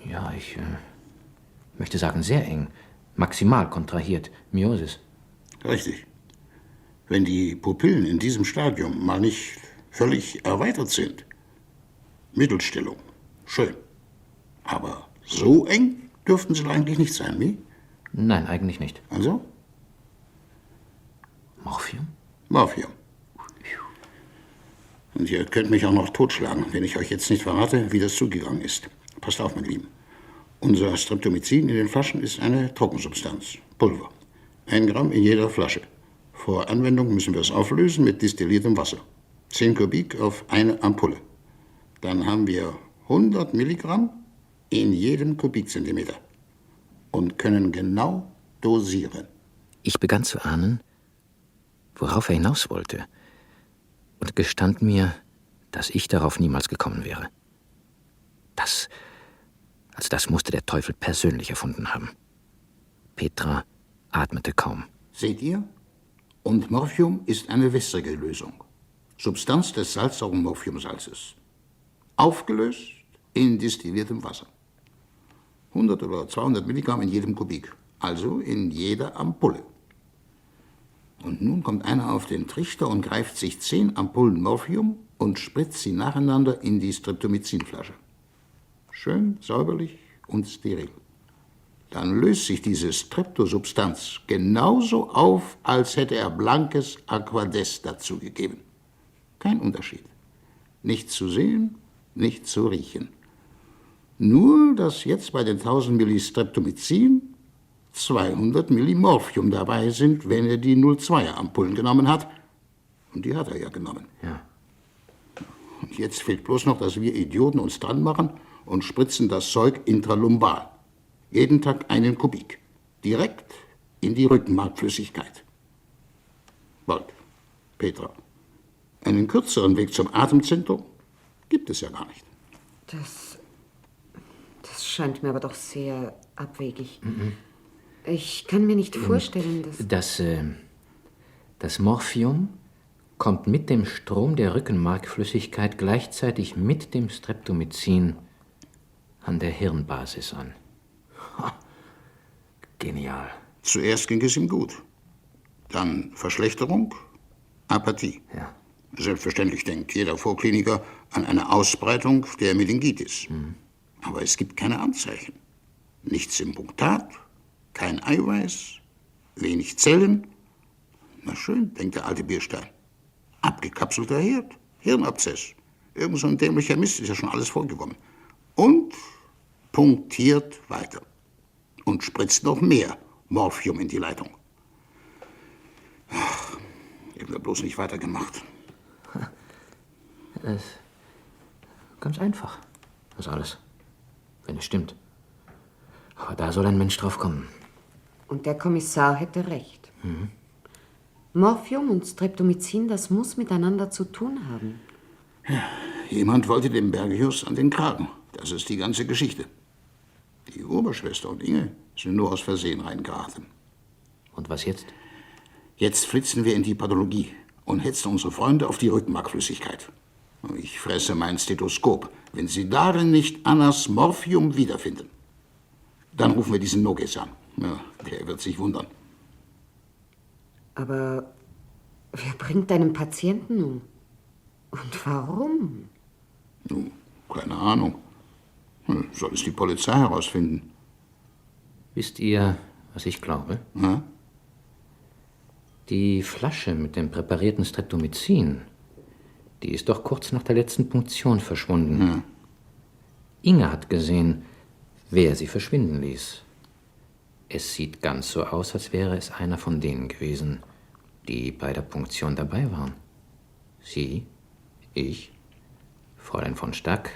Ja, ich möchte sagen sehr eng. Maximal kontrahiert. Miosis. Richtig. Wenn die Pupillen in diesem Stadium mal nicht völlig erweitert sind. Mittelstellung. Schön. Aber so eng dürften sie eigentlich nicht sein, wie? Nein, eigentlich nicht. Also? Morphium? Morphium. Und ihr könnt mich auch noch totschlagen, wenn ich euch jetzt nicht verrate, wie das zugegangen ist. Passt auf, mein Lieben. Unser Streptomycin in den Flaschen ist eine Trockensubstanz, Pulver. 1 Gramm in jeder Flasche. Vor Anwendung müssen wir es auflösen mit destilliertem Wasser. 10 Kubik auf eine Ampulle. Dann haben wir 100 Milligramm in jedem Kubikzentimeter und können genau dosieren. Ich begann zu ahnen, worauf er hinaus wollte, und gestand mir, dass ich darauf niemals gekommen wäre. Das musste der Teufel persönlich erfunden haben. Petra atmete kaum. Seht ihr? Und Morphium ist eine wässrige Lösung. Substanz des salzsauren Morphiumsalzes. Aufgelöst in destilliertem Wasser. 100 oder 200 Milligramm in jedem Kubik. Also in jeder Ampulle. Und nun kommt einer auf den Trichter und greift sich 10 Ampullen Morphium und spritzt sie nacheinander in die Streptomycinflasche. Schön, säuberlich und steril. Dann löst sich diese Streptosubstanz genauso auf, als hätte er blankes Aquadest dazugegeben. Kein Unterschied. Nicht zu sehen, nicht zu riechen. Nur, dass jetzt bei den 1000 Milli Streptomycin 200 Milli Morphium dabei sind, wenn er die 0,2er Ampullen genommen hat. Und die hat er ja genommen. Ja. Und jetzt fehlt bloß noch, dass wir Idioten uns dran machen und spritzen das Zeug intralumbal. Jeden Tag 1 Kubik. Direkt in die Rückenmarkflüssigkeit. Bold, Petra, einen kürzeren Weg zum Atemzentrum gibt es ja gar nicht. Das scheint mir aber doch sehr abwegig. Ich kann mir nicht vorstellen, dass... Das Morphium kommt mit dem Strom der Rückenmarkflüssigkeit gleichzeitig mit dem Streptomycin an der Hirnbasis an. Genial. Zuerst ging es ihm gut. Dann Verschlechterung, Apathie. Ja. Selbstverständlich denkt jeder Vorkliniker an eine Ausbreitung der Meningitis. Aber es gibt keine Anzeichen. Nichts im Punktat, kein Eiweiß, wenig Zellen. Na schön, denkt der alte Bierstein. Abgekapselter Herd, Hirnabszess. Irgend so ein dämlicher Mist ist ja schon alles vorgekommen. Und punktiert weiter. Und spritzt noch mehr Morphium in die Leitung. Ach, hätten wir bloß nicht weitergemacht. Ganz einfach, das alles. Wenn es stimmt. Aber da soll ein Mensch drauf kommen. Und der Kommissar hätte recht. Morphium und Streptomycin, das muss miteinander zu tun haben. Ja, jemand wollte dem Bergius an den Kragen. Das ist die ganze Geschichte. Die Oberschwester und Inge sind nur aus Versehen reingeraten. Und was jetzt? Jetzt flitzen wir in die Pathologie und hetzen unsere Freunde auf die Rückenmarkflüssigkeit. Ich fresse mein Stethoskop. Wenn Sie darin nicht Annas Morphium wiederfinden, dann rufen wir diesen Noges an. Ja, der wird sich wundern. Aber wer bringt deinen Patienten um? Und warum? Nun, keine Ahnung. Soll es die Polizei herausfinden? Wisst ihr, was ich glaube? Ja? Die Flasche mit dem präparierten Streptomycin, die ist doch kurz nach der letzten Punktion verschwunden. Ja. Inge hat gesehen, wer sie verschwinden ließ. Es sieht ganz so aus, als wäre es einer von denen gewesen, die bei der Punktion dabei waren. Sie, ich, Fräulein von Stack,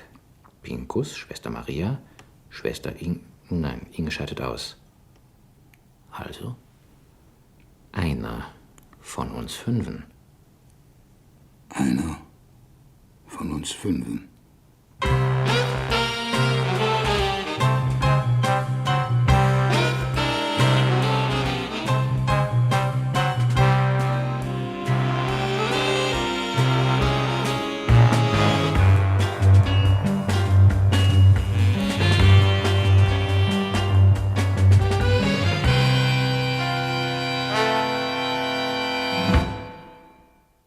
Pinkus, Schwester Maria, Schwester Inge scheidet aus. Also, einer von uns 5. Einer von uns 5.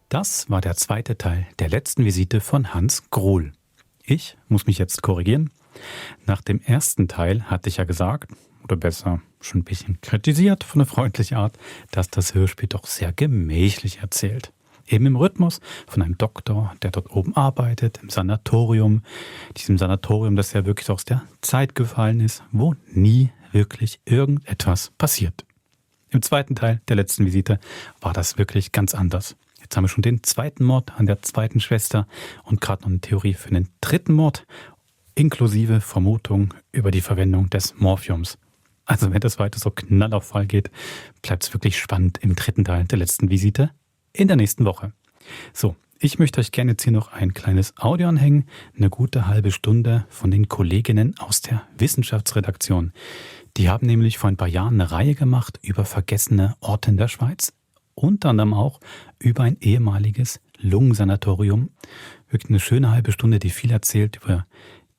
Das war der zweite Teil der letzten Visite von Hans Grohl. Ich muss mich jetzt korrigieren. Nach dem ersten Teil hatte ich ja gesagt, oder besser schon ein bisschen kritisiert von der freundlichen Art, dass das Hörspiel doch sehr gemächlich erzählt. Eben im Rhythmus von einem Doktor, der dort oben arbeitet, im Sanatorium. Diesem Sanatorium, das ja wirklich aus der Zeit gefallen ist, wo nie wirklich irgendetwas passiert. Im zweiten Teil der letzten Visite war das wirklich ganz anders. Jetzt haben wir schon den zweiten Mord an der zweiten Schwester und gerade noch eine Theorie für den dritten Mord, inklusive Vermutung über die Verwendung des Morphiums. Also wenn das weiter so knall auf Fall geht, bleibt es wirklich spannend im dritten Teil der letzten Visite in der nächsten Woche. So, ich möchte euch gerne jetzt hier noch ein kleines Audio anhängen, eine gute halbe Stunde von den Kolleginnen aus der Wissenschaftsredaktion. Die haben nämlich vor ein paar Jahren eine Reihe gemacht über vergessene Orte in der Schweiz. Unter anderem auch über ein ehemaliges Lungensanatorium. Wirklich eine schöne halbe Stunde, die viel erzählt über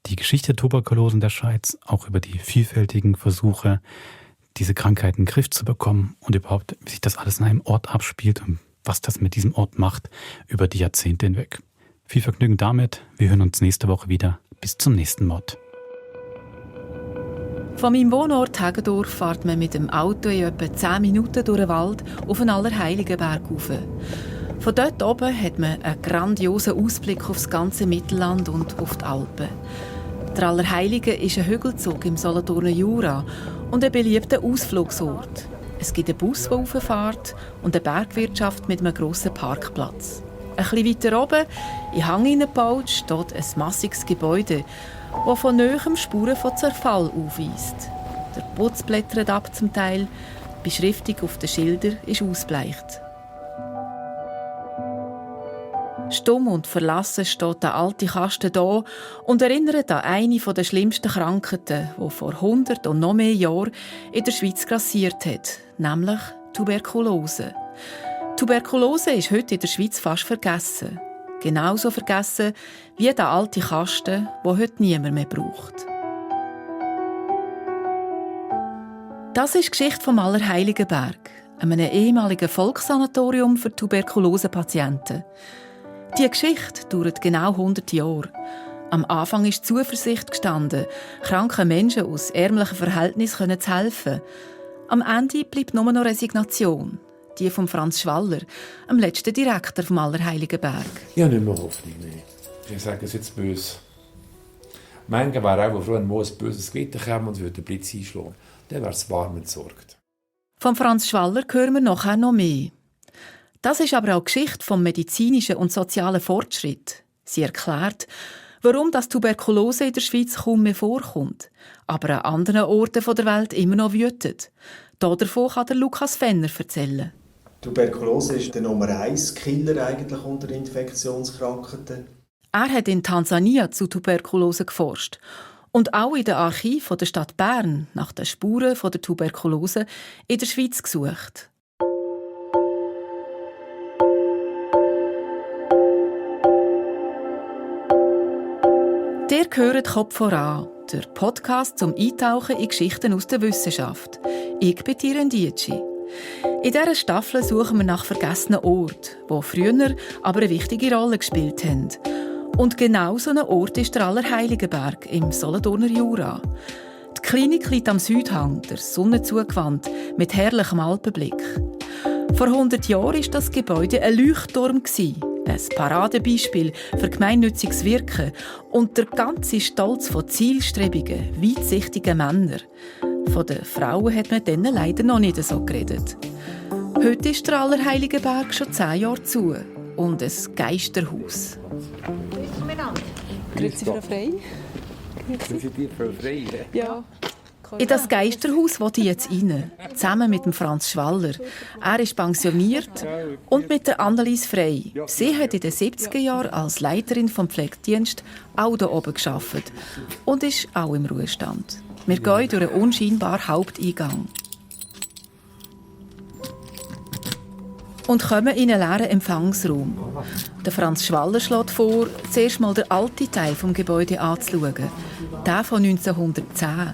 die Geschichte der Tuberkulose in der Schweiz, auch über die vielfältigen Versuche, diese Krankheit in den Griff zu bekommen und überhaupt, wie sich das alles in einem Ort abspielt und was das mit diesem Ort macht über die Jahrzehnte hinweg. Viel Vergnügen damit. Wir hören uns nächste Woche wieder. Bis zum nächsten Mord. Von meinem Wohnort Hagedorf fährt man mit dem Auto in etwa 10 Minuten durch den Wald auf den Allerheiligenberg rauf. Von dort oben hat man einen grandiosen Ausblick auf das ganze Mittelland und auf die Alpen. Der Allerheiligen ist ein Hügelzug im Solothurner Jura und ein beliebter Ausflugsort. Es gibt einen Bus, der rauffährt und eine Bergwirtschaft mit einem grossen Parkplatz. Ein bisschen weiter oben, in den Hang hineingebaut, steht ein massiges Gebäude, das von Nähem Spuren von Zerfall aufweist. Der Putz blättert ab zum Teil, die Beschriftung auf den Schildern ist ausgebleicht. Stumm und verlassen steht der alte Kasten da und erinnert an eine der schlimmsten Krankheiten, die vor 100 und noch mehr Jahren in der Schweiz grassiert hat, nämlich Tuberkulose. Tuberkulose ist heute in der Schweiz fast vergessen. Genauso vergessen wie der alte Kasten, den heute niemand mehr braucht. Das ist die Geschichte vom Allerheiligenberg, einem ehemaligen Volkssanatorium für Tuberkulosepatienten. Diese Geschichte dauert genau 100 Jahre. Am Anfang ist Zuversicht gestanden, kranken Menschen aus ärmlichen Verhältnissen zu helfen. Am Ende bleibt nur noch Resignation. Die von Franz Schwaller, dem letzten Direktor vom Allerheiligenberg. Ich habe nicht mehr Hoffnung mehr. Ich sage es jetzt böse. Manche wäre auch froh, wenn mal ein böses Gewitter käme und würde den Blitz einschlagen. Dann wäre es warm entsorgt. Von Franz Schwaller hören wir nachher noch mehr. Das ist aber auch die Geschichte vom medizinischen und sozialen Fortschritt. Sie erklärt, warum das Tuberkulose in der Schweiz kaum mehr vorkommt, aber an anderen Orten der Welt immer noch wütet. Davon kann der Lukas Fenner erzählen. Tuberkulose ist der Nummer 1 Killer eigentlich unter Infektionskrankheiten. Er hat in Tansania zu Tuberkulose geforscht und auch in den Archiven der Stadt Bern nach den Spuren der Tuberkulose in der Schweiz gesucht. Der gehört Kopf voran, der Podcast zum Eintauchen in Geschichten aus der Wissenschaft. Ich bin Tiren Dietschi. In dieser Staffel suchen wir nach vergessenen Orten, die früher aber eine wichtige Rolle gespielt haben. Und genau so ein Ort ist der Allerheiligenberg im Solothurner Jura. Die Klinik liegt am Südhang, der Sonne zugewandt, mit herrlichem Alpenblick. Vor 100 Jahren war das Gebäude ein Leuchtturm, ein Paradebeispiel für gemeinnütziges Wirken und der ganze Stolz von zielstrebigen, weitsichtigen Männern. Von den Frauen hat man dann leider noch nicht so geredet. Heute ist der Allerheiligenberg schon 10 Jahre zu. und ein Geisterhaus. Grüezi, Frau Frey. Grüezi dir, Frau Frey. Ja. In das Geisterhaus will ich jetzt rein, zusammen mit dem Franz Schwaller. Er ist pensioniert und mit der Annelies Frey. Sie hat in den 70er Jahren als Leiterin vom Pflegedienst auch hier oben gearbeitet und ist auch im Ruhestand. Wir gehen durch einen unscheinbaren Haupteingang und kommen in einen leeren Empfangsraum. Der Franz Schwaller schlägt vor, zuerst mal den alten Teil des Gebäudes anzuschauen, den von 1910.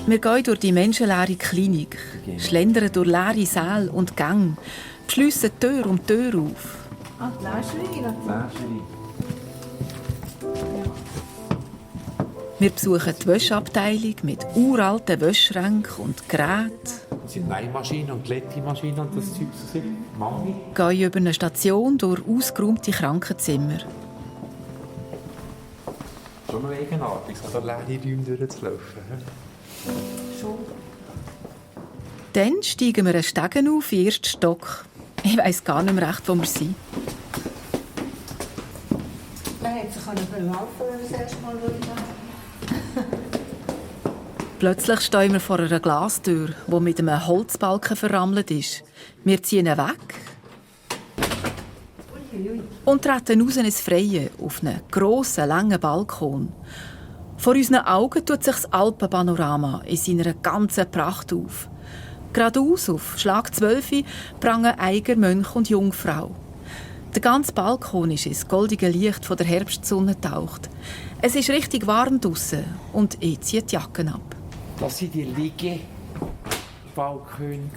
Wir gehen durch die menschenleere Klinik, schlendern durch leere Säle und Gänge, schliessen Tür um Tür auf. Wir besuchen die Wäscheabteilung mit uralten Wäschränken und Geräten. Das sind Nähmaschinen und Glättimaschinen und das Zeug so sind. Mami. Gehen über eine Station durch ausgeräumte Krankenzimmer. Schon noch eigenartig, so leere Räume durchzulaufen. Dann steigen wir einen Stegen auf in den ersten Stock. Ich weiss gar nicht mehr recht, wo wir sind. Man hätte sich verlaufen, wenn wir das erste Mal Plötzlich stehen wir vor einer Glastür, die mit einem Holzbalken verrammelt ist. Wir ziehen ihn weg und treten raus ins Freie auf einen grossen, langen Balkon. Vor unseren Augen tut sich das Alpenpanorama in seiner ganzen Pracht auf. Geradeaus auf Schlag 12 prangen Eiger, Mönch und Jungfrau. Der ganze Balkon ist ins goldige Licht von der Herbstsonne getaucht. Es ist richtig warm draussen und ich ziehe die Jacken ab. Das waren die Liegebalkone,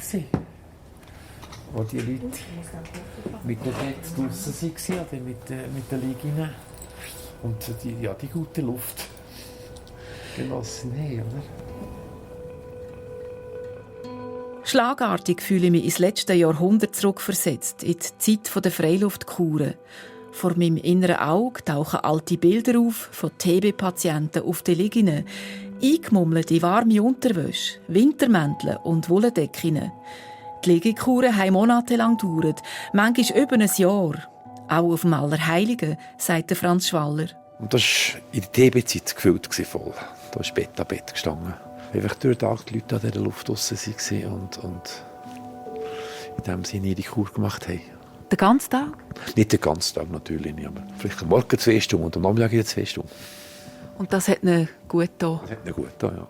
wo die Leute mit dem Bett draussen waren oder mit den Liegenden. Und die gute Luft genossen haben, oder? Schlagartig fühle ich mich ins letzte Jahrhundert zurückversetzt, in die Zeit der Freiluftkuren. Vor meinem inneren Auge tauchen alte Bilder auf von TB-Patienten auf den Liegenden, eingemummelt in warme Unterwäsche, Wintermäntel und Wolldecken. Die Liegekuren haben monatelang gedauert, manchmal über ein Jahr. Auch auf dem Allerheiligen, sagt der Franz Schwaller. Und das war in der TB-Zeit gefüllt voll. Da ist Bett an Bett gestanden. Einfach durch den Tag die Leute an dieser Luft draussen waren und in dem Sinne ihre Kur gemacht haben. Den ganzen Tag? Nicht den ganzen Tag natürlich nicht, aber vielleicht am Morgen 2 Stunden und am Nachmittag 2 Stunden. Und das hat ihnen gut getan? Das hat ihnen gut getan, ja.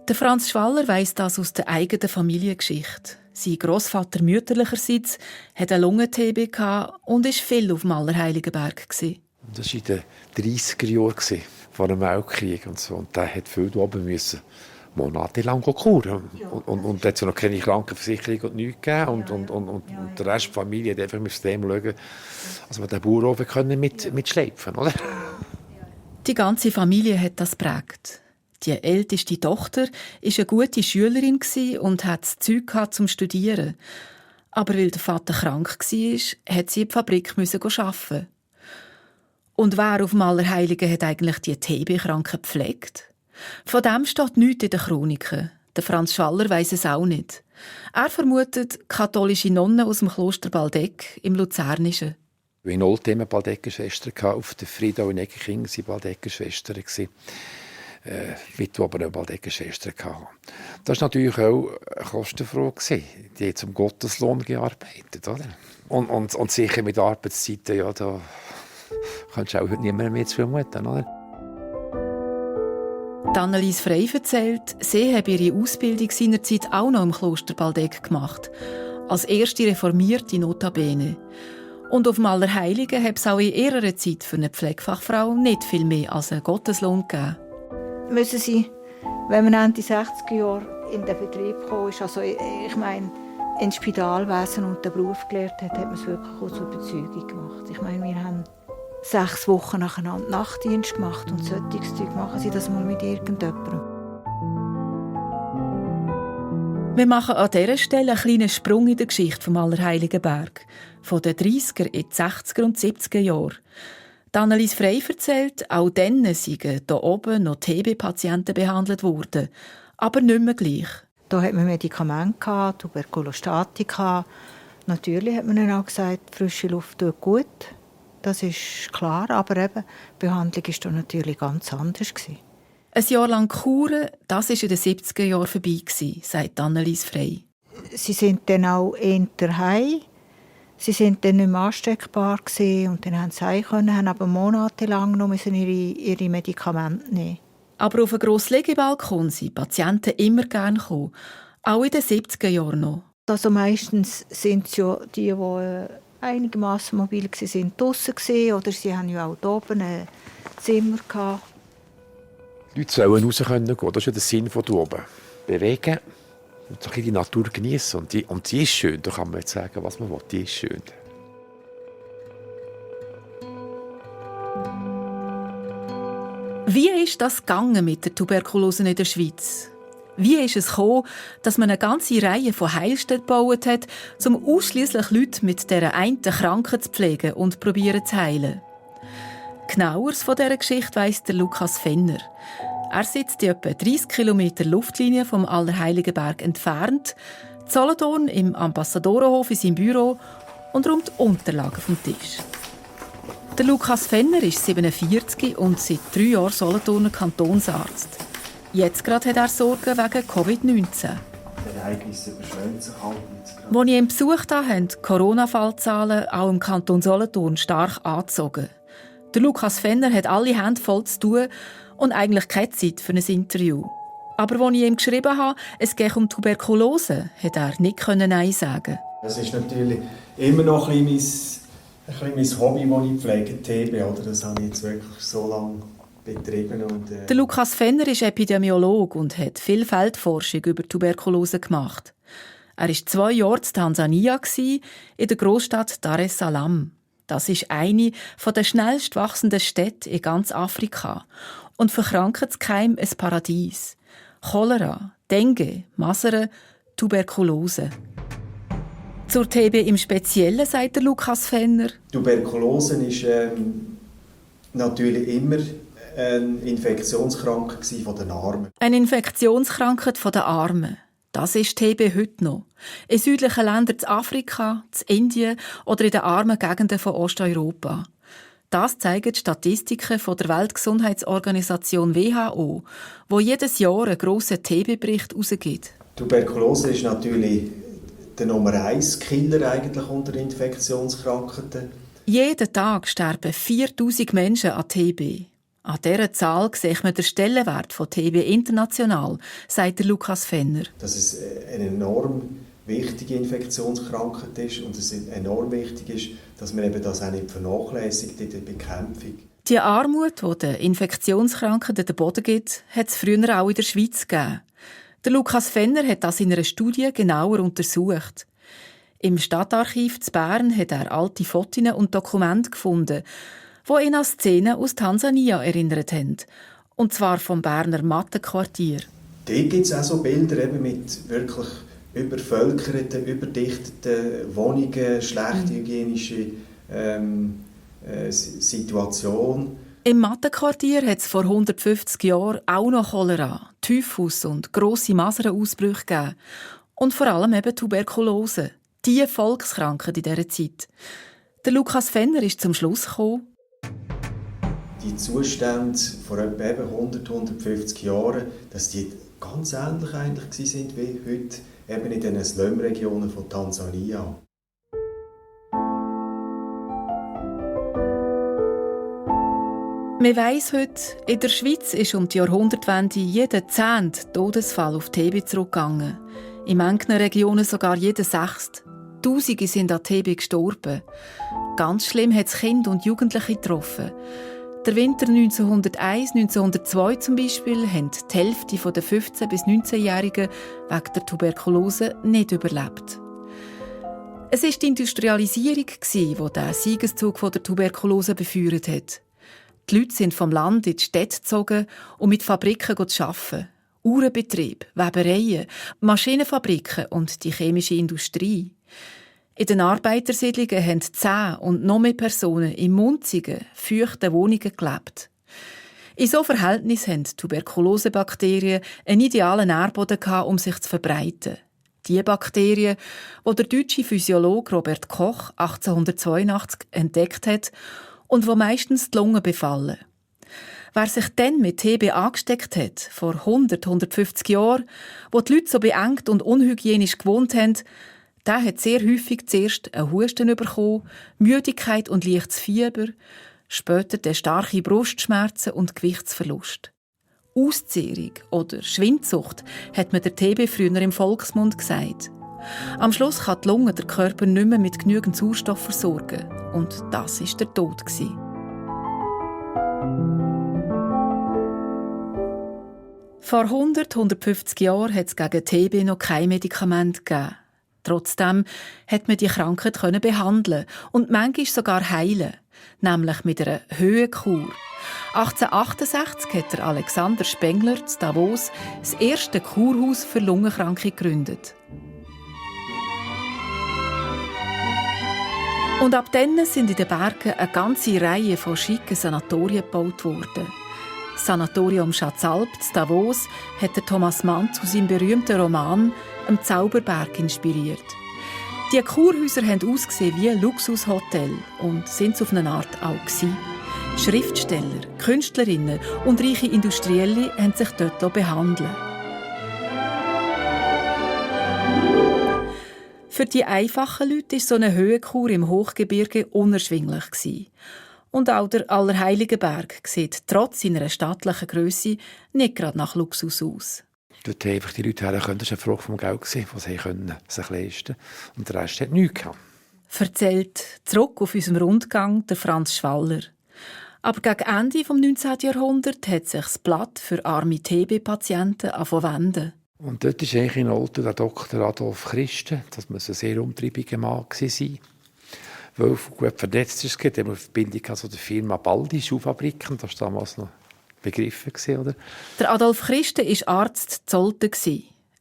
Der Franz Schwaller weiss das aus der eigenen Familiengeschichte. Sein Grossvater mütterlicherseits hatte eine Lungen-TB und war viel auf dem Allerheiligenberg. Das war in den 30er Jahren vor dem Weltkrieg und so. Und der hat viel oben müssen monatelang kuren. Und es hat noch keine Krankenversicherung und nichts gegeben. Und der Rest der Familie hat einfach mit dem schauen, also wir den Bauern mitschleifen, oder? Die ganze Familie hat das geprägt. Die älteste Tochter war eine gute Schülerin und hatte das Zeug zum Studieren. Aber weil der Vater krank war, musste sie in die Fabrik arbeiten. Und wer auf dem Allerheiligen hat eigentlich die TB-Kranken gepflegt? Von dem steht nichts in den Chroniken. Der Franz Schaller weiss es auch nicht. Er vermutet katholische Nonnen aus dem Kloster Baldeck im Luzernischen. In Oldtimen Baldecker-Schwestern auf der Friedau in Eckenking waren Baldecker-Schwestern. Witwe, aber eine Baldecker-Schwester hatten. Das war natürlich auch eine Kostenfrage. Die haben zum Gotteslohn gearbeitet. Oder? Und sicher mit Arbeitszeiten, ja, da kannst du auch heute niemand mehr zu vermuten. Oder? Annelies Frey erzählt, sie habe ihre Ausbildung seinerzeit auch noch im Kloster Baldeck gemacht. Als erste reformierte Notabene. Und auf dem Allerheiligen hat es auch in ihrer Zeit für eine Pflegefachfrau nicht viel mehr als einen Gotteslohn gegeben. Müssen Sie, wenn man Ende 60er Jahre in den Betrieb kam, also ich meine, ins Spitalwesen und den Beruf gelernt hat man es wirklich aus Überzeugung gemacht. Ich meine, wir haben 6 Wochen nacheinander Nachtdienst gemacht und solches Zeug. Machen Sie das mal mit irgendjemandem. Wir machen an dieser Stelle einen kleinen Sprung in der Geschichte vom Allerheiligenberg. Von den 30er in die 60er und 70er Jahre. Annelies Frey erzählt, auch dann seien hier oben noch TB-Patienten behandelt worden. Aber nicht mehr gleich. Da hat man Medikamente, Tuberkulostatika, Natürlich hat man dann auch gesagt, frische Luft tut gut. Das ist klar, aber eben, die Behandlung war dann natürlich ganz anders. Ein Jahr lang Kuren, das war in den 70er Jahren vorbei, sagt Annelies Frey. Sie sind dann auch eher heim. Sie sind dann nicht mehr ansteckbar und dann haben sie heim können, haben aber monatelang noch ihre Medikamente nehmen. Aber auf einen grossen Liegebalkon sind Patienten immer gerne gekommen, auch in den 70er Jahren noch. Also meistens sind es ja die einigermaßen mobil waren, draussen oder sie haben ja auch hier oben ein Zimmer gehabt. Die Leute sollen raus können gehen. Das ist ja der Sinn von hier oben. Bewegen und so die Natur genießen. Und die ist schön. Da kann man jetzt sagen, was man will. Die ist schön. Wie ist das gegangen mit der Tuberkulose in der Schweiz? Wie ist es gekommen, dass man eine ganze Reihe von Heilstätten gebaut hat, um ausschliesslich Leute mit dieser einen Krankheit zu pflegen und probieren zu heilen? Genaueres von dieser Geschichte weiss der Lukas Fenner. Er sitzt in etwa 30 Kilometer Luftlinie vom Allerheiligenberg entfernt, in Solothurn im Ambassadorenhof in seinem Büro und räumt Unterlagen vom Tisch. Der Lukas Fenner ist 47 und seit 3 Jahren Solothurner Kantonsarzt. Jetzt gerade hat er Sorgen wegen Covid-19. Die Ereignisse überschwemmen sich halt jetzt gerade. Als ich ihn besucht habe, haben die Corona-Fallzahlen auch im Kanton Solothurn stark angezogen. Der Lukas Fenner hat alle Hände voll zu tun und eigentlich keine Zeit für ein Interview. Aber als ich ihm geschrieben habe, es gehe um Tuberkulose, hat er nicht Nein sagen. Das ist natürlich immer noch ein bisschen mein Hobby, das ich pflege, TB. Oder? Das habe ich jetzt wirklich so lange betrieben. Der Lukas Fenner ist Epidemiologe und hat viel Feldforschung über Tuberkulose gemacht. Er war 2 Jahre in Tansania, in der Großstadt Dar es Salaam. Das ist eine der schnellst wachsenden Städte in ganz Afrika und für Krankheitskeime ein Paradies. Cholera, Dengue, Masern, Tuberkulose. Zur TB im Speziellen, sagt der Lukas Fenner. Tuberkulose ist natürlich immer eine Infektionskrankheit von den Armen. Eine Infektionskrankheit der Armen. Das ist TB heute noch. In südlichen Ländern in Afrika, in Indien oder in den armen Gegenden von Osteuropa. Das zeigen die Statistiken von der Weltgesundheitsorganisation WHO, wo jedes Jahr einen grossen TB-Bericht herausgibt. Tuberkulose ist natürlich der Nummer 1 Killer eigentlich unter Infektionskrankheiten. Jeden Tag sterben 4000 Menschen an TB. An dieser Zahl sieht man den Stellenwert von TB international, sagt der Lukas Fenner. Dass es eine enorm wichtige Infektionskrankheit ist und es enorm wichtig ist, dass man eben das auch nicht vernachlässigt in der Bekämpfung. Die Armut, die den Infektionskrankheiten den Boden gibt, hat es früher auch in der Schweiz gegeben. Der Lukas Fenner hat das in einer Studie genauer untersucht. Im Stadtarchiv zu Bern hat er alte Fotos und Dokumente gefunden, die ihn an Szenen aus Tansania erinnert haben. Und zwar vom Berner Mattenquartier. Dort gibt es auch so Bilder eben mit wirklich übervölkerten, überdichteten Wohnungen, schlechte hygienische Situation. Im Mattenquartier hat es vor 150 Jahren auch noch Cholera, Typhus und grosse Masernausbrüche gegeben. Und vor allem eben Tuberkulose. Die Volkskrankheit in dieser Zeit. Der Lukas Fenner ist zum Schluss gekommen. Die Zustände vor etwa 100-150 Jahren, dass die ganz ähnlich eigentlich waren wie heute eben in den Slum-Regionen von Tansania. Man weiss heute, in der Schweiz ist um die Jahrhundertwende jeder 10. Todesfall auf TB zurückgegangen. In manchen Regionen sogar jeder 6. Tausende sind an TB gestorben. Ganz schlimm hat es Kinder und Jugendliche getroffen. Der Winter 1901-1902 zum Beispiel haben die Hälfte der 15- bis 19-Jährigen wegen der Tuberkulose nicht überlebt. Es war die Industrialisierung, die den Siegeszug der Tuberkulose befeuert hat. Die Leute sind vom Land in die Städte gezogen, um mit Fabriken zu arbeiten. Uhrenbetrieb, Webereien, Maschinenfabriken und die chemische Industrie. In den Arbeitersiedlungen haben 10 und noch mehr Personen in munzigen, feuchten Wohnungen gelebt. In so Verhältnissen haben Tuberkulosebakterien einen idealen Nährboden gehabt, um sich zu verbreiten. die Bakterien, die der deutsche Physiologe Robert Koch 1882 entdeckt hat und die meistens die Lungen befallen. Wer sich dann mit TB angesteckt hat, vor 150 Jahren, wo die Leute so beengt und unhygienisch gewohnt haben, der hat sehr häufig zuerst einen Husten bekommen, Müdigkeit und leichtes Fieber, später starke Brustschmerzen und Gewichtsverlust. Auszehrung oder Schwindsucht hat man der TB früher im Volksmund gesagt. Am Schluss kann die Lunge der Körper nicht mehr mit genügend Sauerstoff versorgen. Und das war der Tod. Vor 150 Jahren hat es gegen TB noch kein Medikament gegeben. Trotzdem hat man die Krankheit behandeln und manchmal sogar heilen, nämlich mit einer Höhenkur. 1868 hat der Alexander Spengler in Davos das erste Kurhaus für Lungenkranke gegründet. Und ab dann sind in den Bergen eine ganze Reihe von schicken Sanatorien gebaut worden. Das Sanatorium Schatzalp in Davos hat der Thomas Mann zu seinem berühmten Roman «Am Zauberberg» inspiriert. Die Kurhäuser haben ausgesehen wie ein Luxushotel und sind es auf eine Art auch gewesen. Schriftsteller, Künstlerinnen und reiche Industrielle haben sich dort behandeln. Für die einfachen Leute war so eine Höhenkur im Hochgebirge unerschwinglich. Und auch der Allerheiligenberg sieht trotz seiner stattlichen Grösse nicht gerade nach Luxus aus. Dort einfach die Leute herkommen, das war eine Frage vom Geld, das sie sich leisten konnten. Und der Rest hat nichts gehabt. Erzählt zurück auf unserem Rundgang der Franz Schwaller. Aber gegen Ende des 19. Jahrhunderts hat sich das Blatt für arme TB-Patienten wenden. Und dort war eigentlich in Olten der Dr. Adolf Christen, das muss ein sehr umtriebiger Mann sein. Weil gut vernetzt ist, hat er eine Verbindung der Firma Baldi Schuhfabriken, das war damals noch begriffen, oder? Der Adolf Christen war Arzt in Zolten.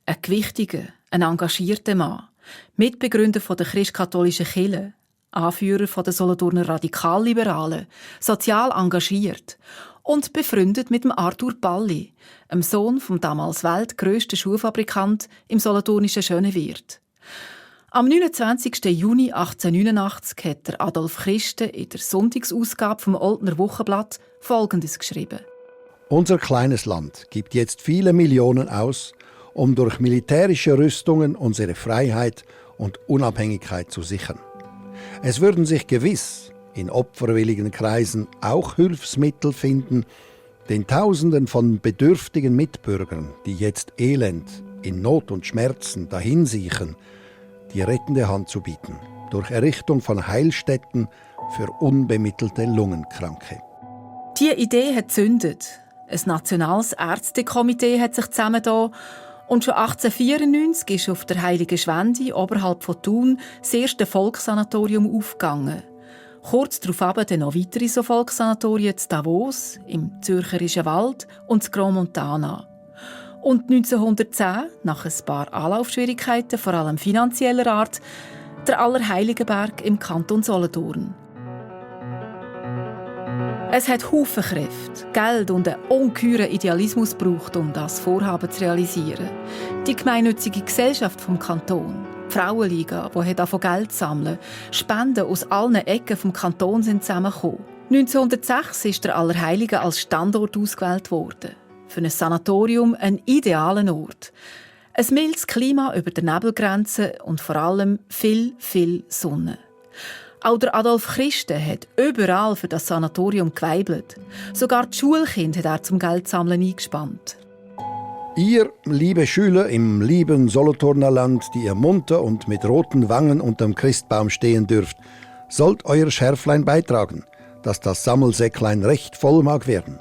Ein gewichtiger, ein engagierter Mann. Mitbegründer der christkatholischen Kirche. Anführer der Solothurner Radikalliberalen. Sozial engagiert. Und befreundet mit dem Arthur Balli, dem Sohn vom damals weltgrössten Schuhfabrikant im solothurnischen Schönewirt. Am 29. Juni 1889 hat der Adolf Christen in der Sonntagsausgabe vom Oltner Wochenblatt Folgendes geschrieben. Unser kleines Land gibt jetzt viele Millionen aus, um durch militärische Rüstungen unsere Freiheit und Unabhängigkeit zu sichern. Es würden sich gewiss in opferwilligen Kreisen auch Hilfsmittel finden, den Tausenden von bedürftigen Mitbürgern, die jetzt elend, in Not und Schmerzen dahinsiechen, die rettende Hand zu bieten, durch Errichtung von Heilstätten für unbemittelte Lungenkranke. Diese Idee hat gezündet. Ein nationales Ärztekomitee hat sich zusammengetan und schon 1894 ist auf der Heiligen Schwende oberhalb von Thun das erste Volkssanatorium aufgegangen. Kurz darauf dann noch weitere so Volkssanatorien in Davos, im Zürcherischen Wald und in Grand Montana. Und 1910, nach ein paar Anlaufschwierigkeiten, vor allem finanzieller Art, der Allerheiligenberg im Kanton Solothurn. Es hat Haufen Kräfte, Geld und einen ungeheuren Idealismus gebraucht, um das Vorhaben zu realisieren. Die gemeinnützige Gesellschaft vom Kanton, die Frauenliga, die davon Geld sammeln, Spenden aus allen Ecken vom Kanton sind zusammengekommen. 1906 ist der Allerheiligen als Standort ausgewählt worden. Für ein Sanatorium ein idealer Ort. Ein mildes Klima über der Nebelgrenze und vor allem viel, viel Sonne. Auch der Adolf Christen hat überall für das Sanatorium geweibelt. Sogar die Schulkinder hat er zum Geldsammeln eingespannt. Ihr, liebe Schüler im lieben Solothurner Land, die ihr munter und mit roten Wangen unterm Christbaum stehen dürft, sollt euer Schärflein beitragen, dass das Sammelsäcklein recht voll mag werden.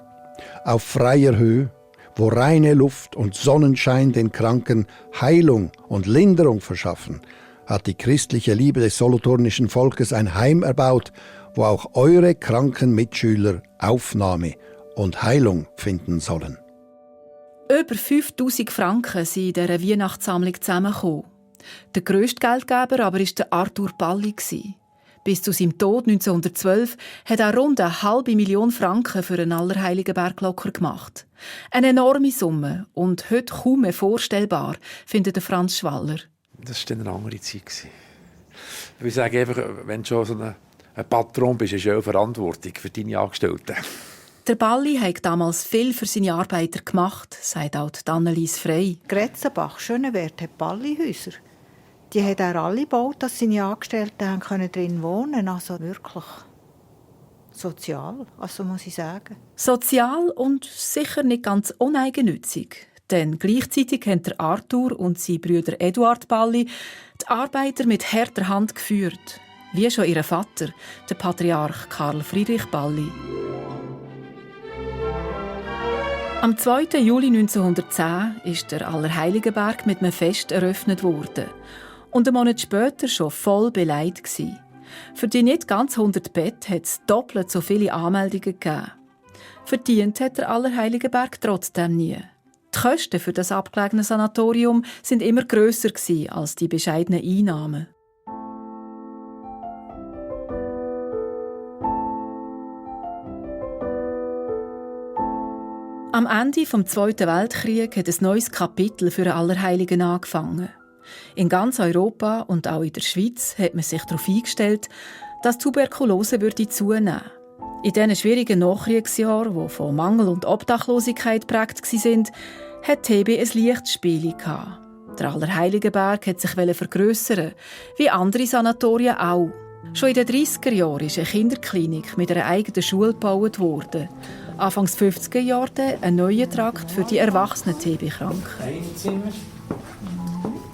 Auf freier Höhe, wo reine Luft und Sonnenschein den Kranken Heilung und Linderung verschaffen, hat die christliche Liebe des solothurnischen Volkes ein Heim erbaut, wo auch eure kranken Mitschüler Aufnahme und Heilung finden sollen. Über 5000 Franken sind in dieser Weihnachtssammlung zusammengekommen. Der grösste Geldgeber aber war der Arthur Balli. Bis zu seinem Tod 1912 hat er rund 500.000 Franken für einen Allerheiligenberg locker gemacht. Eine enorme Summe und heute kaum mehr vorstellbar, findet Franz Schwaller. Das war dann eine andere Zeit. Ich würde sagen, einfach, wenn du schon so ein Patron bist, hast du auch Verantwortung für deine Angestellten. Der Balli hat damals viel für seine Arbeiter gemacht, sagt auch Annelies Frey. Gretzenbach, Schönewert, hat Ballihäuser. Die hat er alle gebaut, dass seine Angestellten drin wohnen können. Also wirklich sozial, also muss ich sagen. Sozial und sicher nicht ganz uneigennützig. Denn gleichzeitig haben der Arthur und sein Bruder Eduard Balli die Arbeiter mit harter Hand geführt. Wie schon ihr Vater, der Patriarch Karl Friedrich Balli. Am 2. Juli 1910 ist der Allerheiligenberg mit einem Fest eröffnet worden. Und einen Monat später schon voll beleidigt gsi. Für die nicht ganz 100 Betten hat es doppelt so viele Anmeldungen gegeben. Verdient hat der Allerheiligenberg trotzdem nie. Die Kosten für das abgelegene Sanatorium sind immer grösser als die bescheidenen Einnahmen. Am Ende des Zweiten Weltkriegs hat ein neues Kapitel für den Allerheiligen angefangen. In ganz Europa und auch in der Schweiz hat man sich darauf eingestellt, dass Tuberkulose zunehmen würde. In diesen schwierigen Nachkriegsjahren, die von Mangel und Obdachlosigkeit geprägt waren, hat TB ein Lichtspiel gehabt. Der Allerheiligenberg hat sich vergrössern, wie andere Sanatorien auch. Schon in den 30er Jahren ist eine Kinderklinik mit einer eigenen Schule gebaut worden. Anfangs 50er Jahre ein neuer Trakt für die erwachsenen TB-Kranken. Ein Zimmer.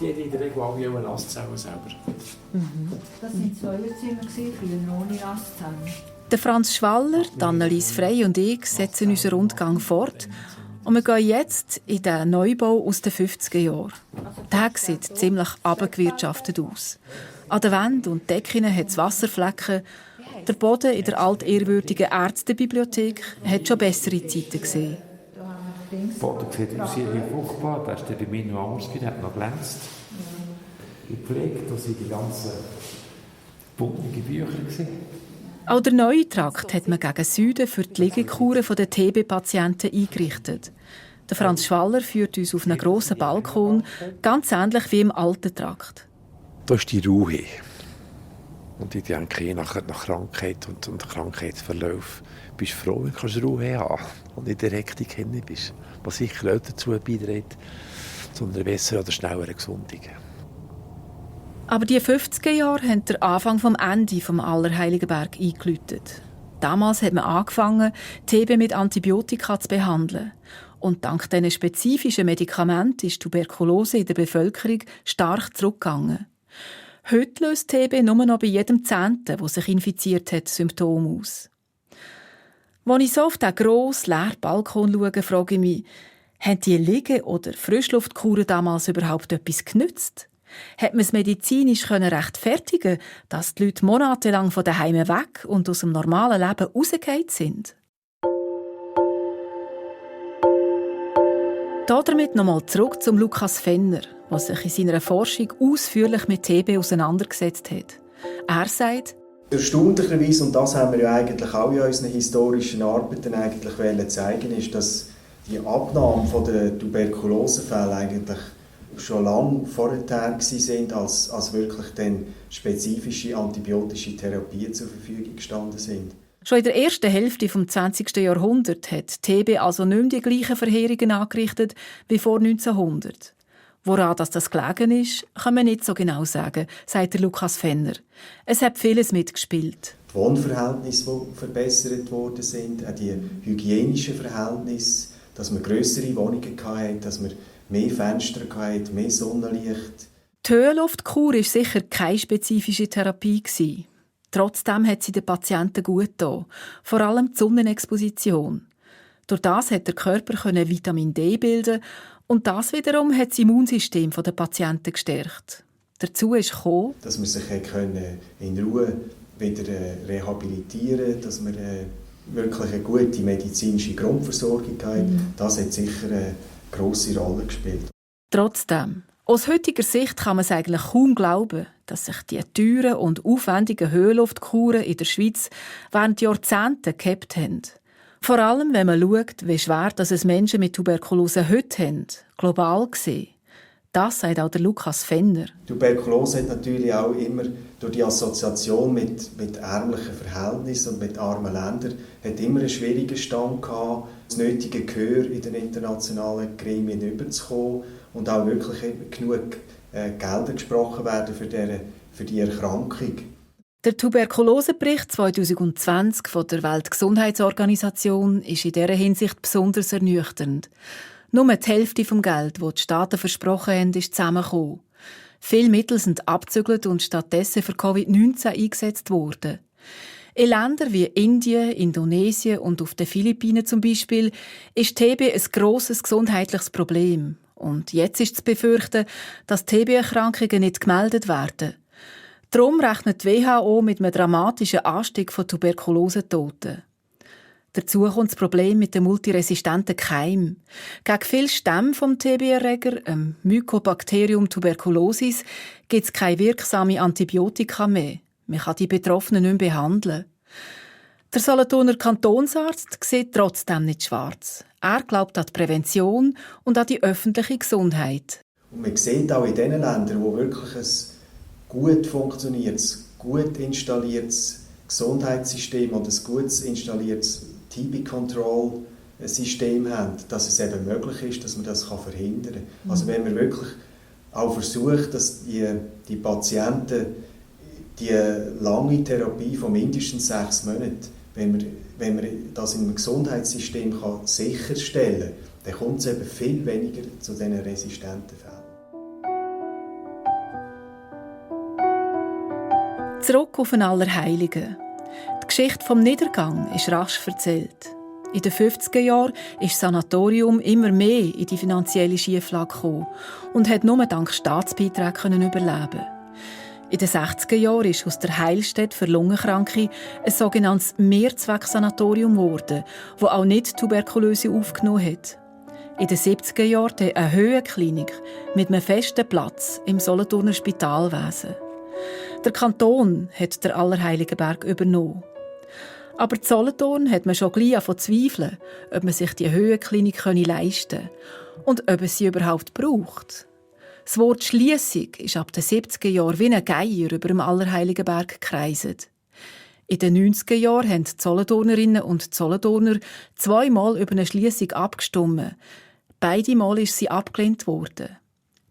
Die hat in der Regel alle eine Nasszelle selber. Das waren Zweierzimmer, früher ohne Nasszelle. Der Franz Schwaller, Annelies Frey und ich setzen unseren Rundgang fort. Und wir gehen jetzt in den Neubau aus den 50er Jahren. Der sieht ziemlich abgewirtschaftet aus. An den Wänden und Decken hat es Wasserflecken. Der Boden in der altehrwürdigen Ärztebibliothek hat schon bessere Zeiten gesehen. Der Boden sieht aus wie fruchtbar. Der ist bei mir noch anders, der hat noch glänzt. Gepflegt, da sind die ganzen bunten Bücher. Auch der neue Trakt hat man gegen Süden für die Liegekuren der TB-Patienten eingerichtet. Der Franz Schwaller führt uns auf einen grossen Balkon, ganz ähnlich wie im alten Trakt. Da ist die Ruhe. Und ich denke, nach Krankheit und Krankheitsverlauf bist du froh, wenn du Ruhe haben kannst und nicht direkt in die Hände bist. Was sicher auch dazu beiträgt, zu einer besseren oder schnelleren Gesundung. Aber die 50er Jahre haben den Anfang vom Ende vom Allerheiligenberg eingeläutet. Damals hat man angefangen, TB mit Antibiotika zu behandeln. Und dank diesen spezifischen Medikamenten ist Tuberkulose in der Bevölkerung stark zurückgegangen. Heute löst TB nur noch bei jedem 10., der sich infiziert hat, Symptome aus. Als ich so auf diesen grossen, leeren Balkon schaue, frage ich mich, haben die Liege- oder Frischluftkuren damals überhaupt etwas genützt? Hat man es medizinisch rechtfertigen, dass die Leute monatelang von daheim weg und aus dem normalen Leben rausgefallen sind? Damit nochmal zurück zum Lukas Fenner, der sich in seiner Forschung ausführlich mit TB auseinandergesetzt hat. Er sagt, erstaunlicherweise, und das haben wir ja eigentlich auch in unseren historischen Arbeiten eigentlich zeigen, ist, dass die Abnahme der Tuberkulosefälle eigentlich schon lange vorher waren, als wirklich dann spezifische antibiotische Therapien zur Verfügung gestanden sind. Schon in der ersten Hälfte des 20. Jahrhunderts hat TB also nicht mehr die gleichen Verheerungen angerichtet wie vor 1900. Woran das gelegen ist, kann man nicht so genau sagen, sagt der Lukas Fenner. Es hat vieles mitgespielt. Die Wohnverhältnisse, die verbessert worden sind, auch die hygienischen Verhältnisse, dass man grössere Wohnungen hatten, dass man mehr Fenster hatten, mehr Sonnenlicht. Die Höhenluftkur war sicher keine spezifische Therapie. Trotzdem hat sie den Patienten gut getan, vor allem die Sonnenexposition. Durch das hat der Körper Vitamin D bilden und das wiederum hat das Immunsystem der Patienten gestärkt. Dazu ist gekommen, dass man sich in Ruhe wieder rehabilitieren konnte, dass man wirklich eine gute medizinische Grundversorgung hatte. Das hat sicher eine grosse Rolle gespielt. Trotzdem, aus heutiger Sicht kann man es eigentlich kaum glauben, dass sich die teuren und aufwendigen Höhenluftkuren in der Schweiz während Jahrzehnten gehabt haben. Vor allem, wenn man schaut, wie schwer es Menschen mit Tuberkulose heute haben, global gesehen. Das sagt auch der Lukas Fenner. Tuberkulose hat natürlich auch immer durch die Assoziation mit ärmlichen Verhältnissen und mit armen Ländern hat immer einen schwierigen Stand gehabt, das nötige Gehör in den internationalen Gremien überzukommen und auch wirklich genug Gelder gesprochen werden für die Erkrankung. Der Tuberkulosebericht 2020 von der Weltgesundheitsorganisation ist in dieser Hinsicht besonders ernüchternd. Nur die Hälfte vom Geld, das die Staaten versprochen haben, ist zusammengekommen. Viele Mittel sind abgezügelt und stattdessen für Covid-19 eingesetzt worden. In Ländern wie Indien, Indonesien und auf den Philippinen zum Beispiel ist TB ein grosses gesundheitliches Problem. Und jetzt ist zu befürchten, dass TB-Erkrankungen nicht gemeldet werden. Darum rechnet die WHO mit einem dramatischen Anstieg von Tuberkulosetoten. Dazu kommt das Problem mit dem multiresistenten Keim. Gegen viele Stämme des TB-Erreger, Mycobacterium tuberculosis, gibt es keine wirksamen Antibiotika mehr. Man kann die Betroffenen nicht mehr behandeln. Der Solothurner Kantonsarzt sieht trotzdem nicht schwarz. Er glaubt an die Prävention und an die öffentliche Gesundheit. Und man sieht auch in den Ländern, wo wirklich ein gut funktioniertes, gut installiertes Gesundheitssystem und ein gut installiertes TB-Control-System haben, dass es eben möglich ist, dass man das verhindern kann. Also wenn man wirklich auch versucht, dass die Patienten die lange Therapie von mindestens 6 Monaten, wenn man das in einem Gesundheitssystem sicherstellen kann, dann kommt es eben viel weniger zu diesen resistenten Fällen. Zurück auf den Allerheiligen. Die Geschichte vom Niedergang ist rasch erzählt. In den 50er Jahren ist das Sanatorium immer mehr in die finanzielle Schieflage gekommen und hat nur dank Staatsbeiträgen überleben. In den 60er Jahren ist aus der Heilstätte für Lungenkranke ein sogenanntes Mehrzwecksanatorium geworden, das auch nicht Tuberkulose aufgenommen hat. In den 70er Jahren eine Höhenklinik mit einem festen Platz im Solothurner Spitalwesen. Der Kanton hat den Allerheiligenberg übernommen. Aber in Solothurn hat man schon gleich angefangen zu zweifeln, ob man sich die Höhenklinik leisten kann und ob es sie überhaupt braucht. Das Wort Schliessung ist ab den 70er Jahren wie ein Geier über dem Allerheiligenberg gekreiset. In den 90er Jahren haben die Solothurnerinnen und die Solothurner 2-mal über eine Schliessung abgestimmt. Beide Mal ist sie abgelehnt worden.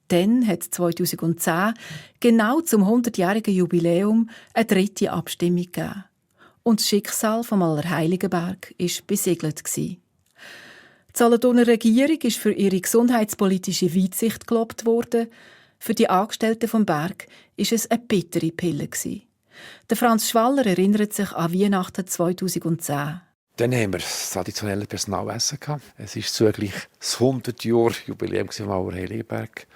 Dann hat es 2010, genau zum 100-jährigen Jubiläum, eine dritte Abstimmung gegeben. Und das Schicksal vom Allerheiligenberg war besiegelt. Die Solothurner Regierung ist für ihre gesundheitspolitische Weitsicht gelobt worden. Für die Angestellten vom Berg war es eine bittere Pille. Der Franz Schwaller erinnert sich an Weihnachten 2010. Dann haben wir das traditionelle Personalessen gehabt. Es ist zugleich das 100-Jahr-Jubiläum vom Allerheiligenberg.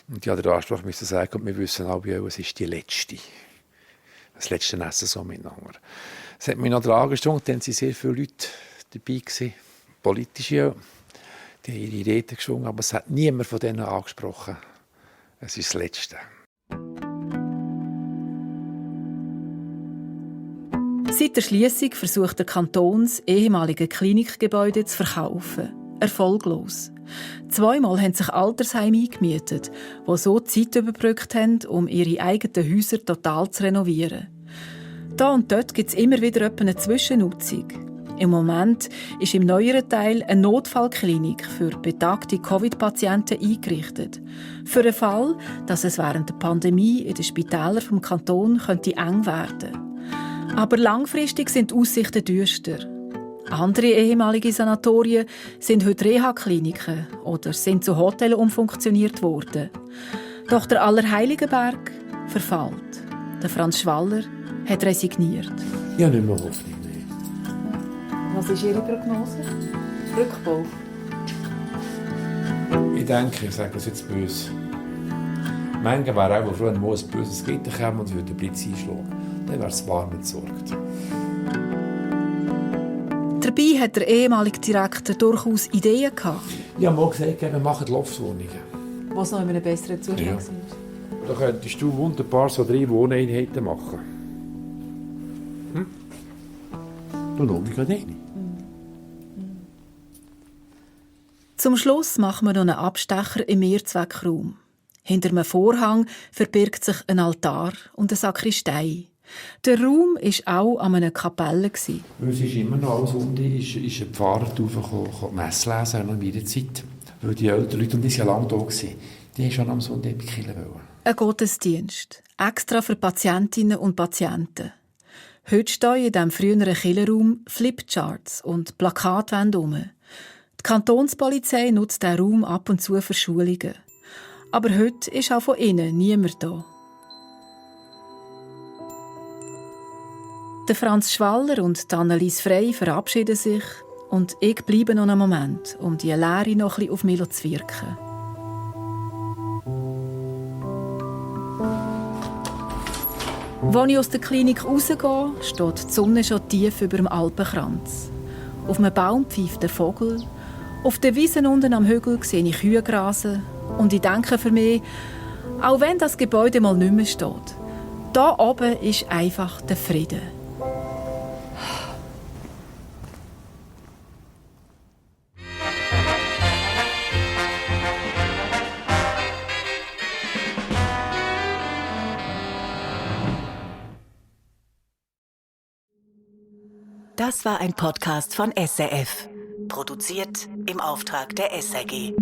Und ich habe den Anspruch müssen sagen, und wir wissen alle, es ist das letzte Essen so miteinander. Es hat mich noch daran gestunken, dann waren sehr viele Leute dabei gewesen, politische, die haben ihre Reden geschwungen, aber es hat niemand von denen angesprochen. Es ist das Letzte. Seit der Schliessung versucht der Kanton, das ehemalige Klinikgebäude zu verkaufen. Erfolglos. 2-mal haben sich Altersheime eingemietet, die so Zeit überbrückt haben, um ihre eigenen Häuser total zu renovieren. Da und dort gibt es immer wieder eine Zwischennutzung. Im Moment ist im neueren Teil eine Notfallklinik für betagte Covid-Patienten eingerichtet. Für den Fall, dass es während der Pandemie in den Spitälern vom Kanton eng werden könnte. Aber langfristig sind die Aussichten düster. Andere ehemalige Sanatorien sind heute Reha-Kliniken oder sind zu Hotels umfunktioniert worden. Doch der Allerheiligenberg verfällt. Der Franz Schwaller hat resigniert. Ich habe nicht mehr Hoffnung. Was ist Ihre Prognose? Rückbau? Ich denke, ich sage das jetzt böse. Manche wäre auch froh, wenn mal ein böses Gitter käme und würde den Blitz einschlagen. Dann wäre es warm entsorgt. Dabei hat der ehemalige Direktor durchaus Ideen gehabt. Ich habe mal gesagt, wir machen Loftwohnungen. Was noch in einem besseren Zustand ja. sind. Da könntest du wunderbar so 3 Wohneinheiten machen. Dann lohne ich gerade eine. Zum Schluss machen wir noch einen Abstecher im Mehrzweckraum. Hinter einem Vorhang verbirgt sich ein Altar und eine Sakristei. Der Raum war auch an einer Kapelle. Es ist immer noch alles unten, ist ein Pfarrer raufgekommen, die Messe lesen, noch in meiner Zeit. Weil die älteren Leute, und die waren ja lange da, die haben schon am Sonntag in die Kirche wollen. Ein Gottesdienst, extra für Patientinnen und Patienten. Heute stehen in diesem früheren Kirchenraum Flipcharts und Plakatwände herum. Die Kantonspolizei nutzt diesen Raum ab und zu für Schulungen. Aber heute ist auch von innen niemand da. Der Franz Schwaller und Annelies Frey verabschieden sich und ich bleibe noch einen Moment, um die Leere noch ein bisschen auf mich zu wirken. Als ich aus der Klinik rausgehe, steht die Sonne schon tief über dem Alpenkranz. Auf einem Baum pfeift der Vogel, auf den Wiesen unten am Hügel sehe ich Kühe grasen und ich denke für mich, auch wenn das Gebäude mal nicht mehr steht, da oben ist einfach der Frieden. Das war ein Podcast von SRF, produziert im Auftrag der SRG.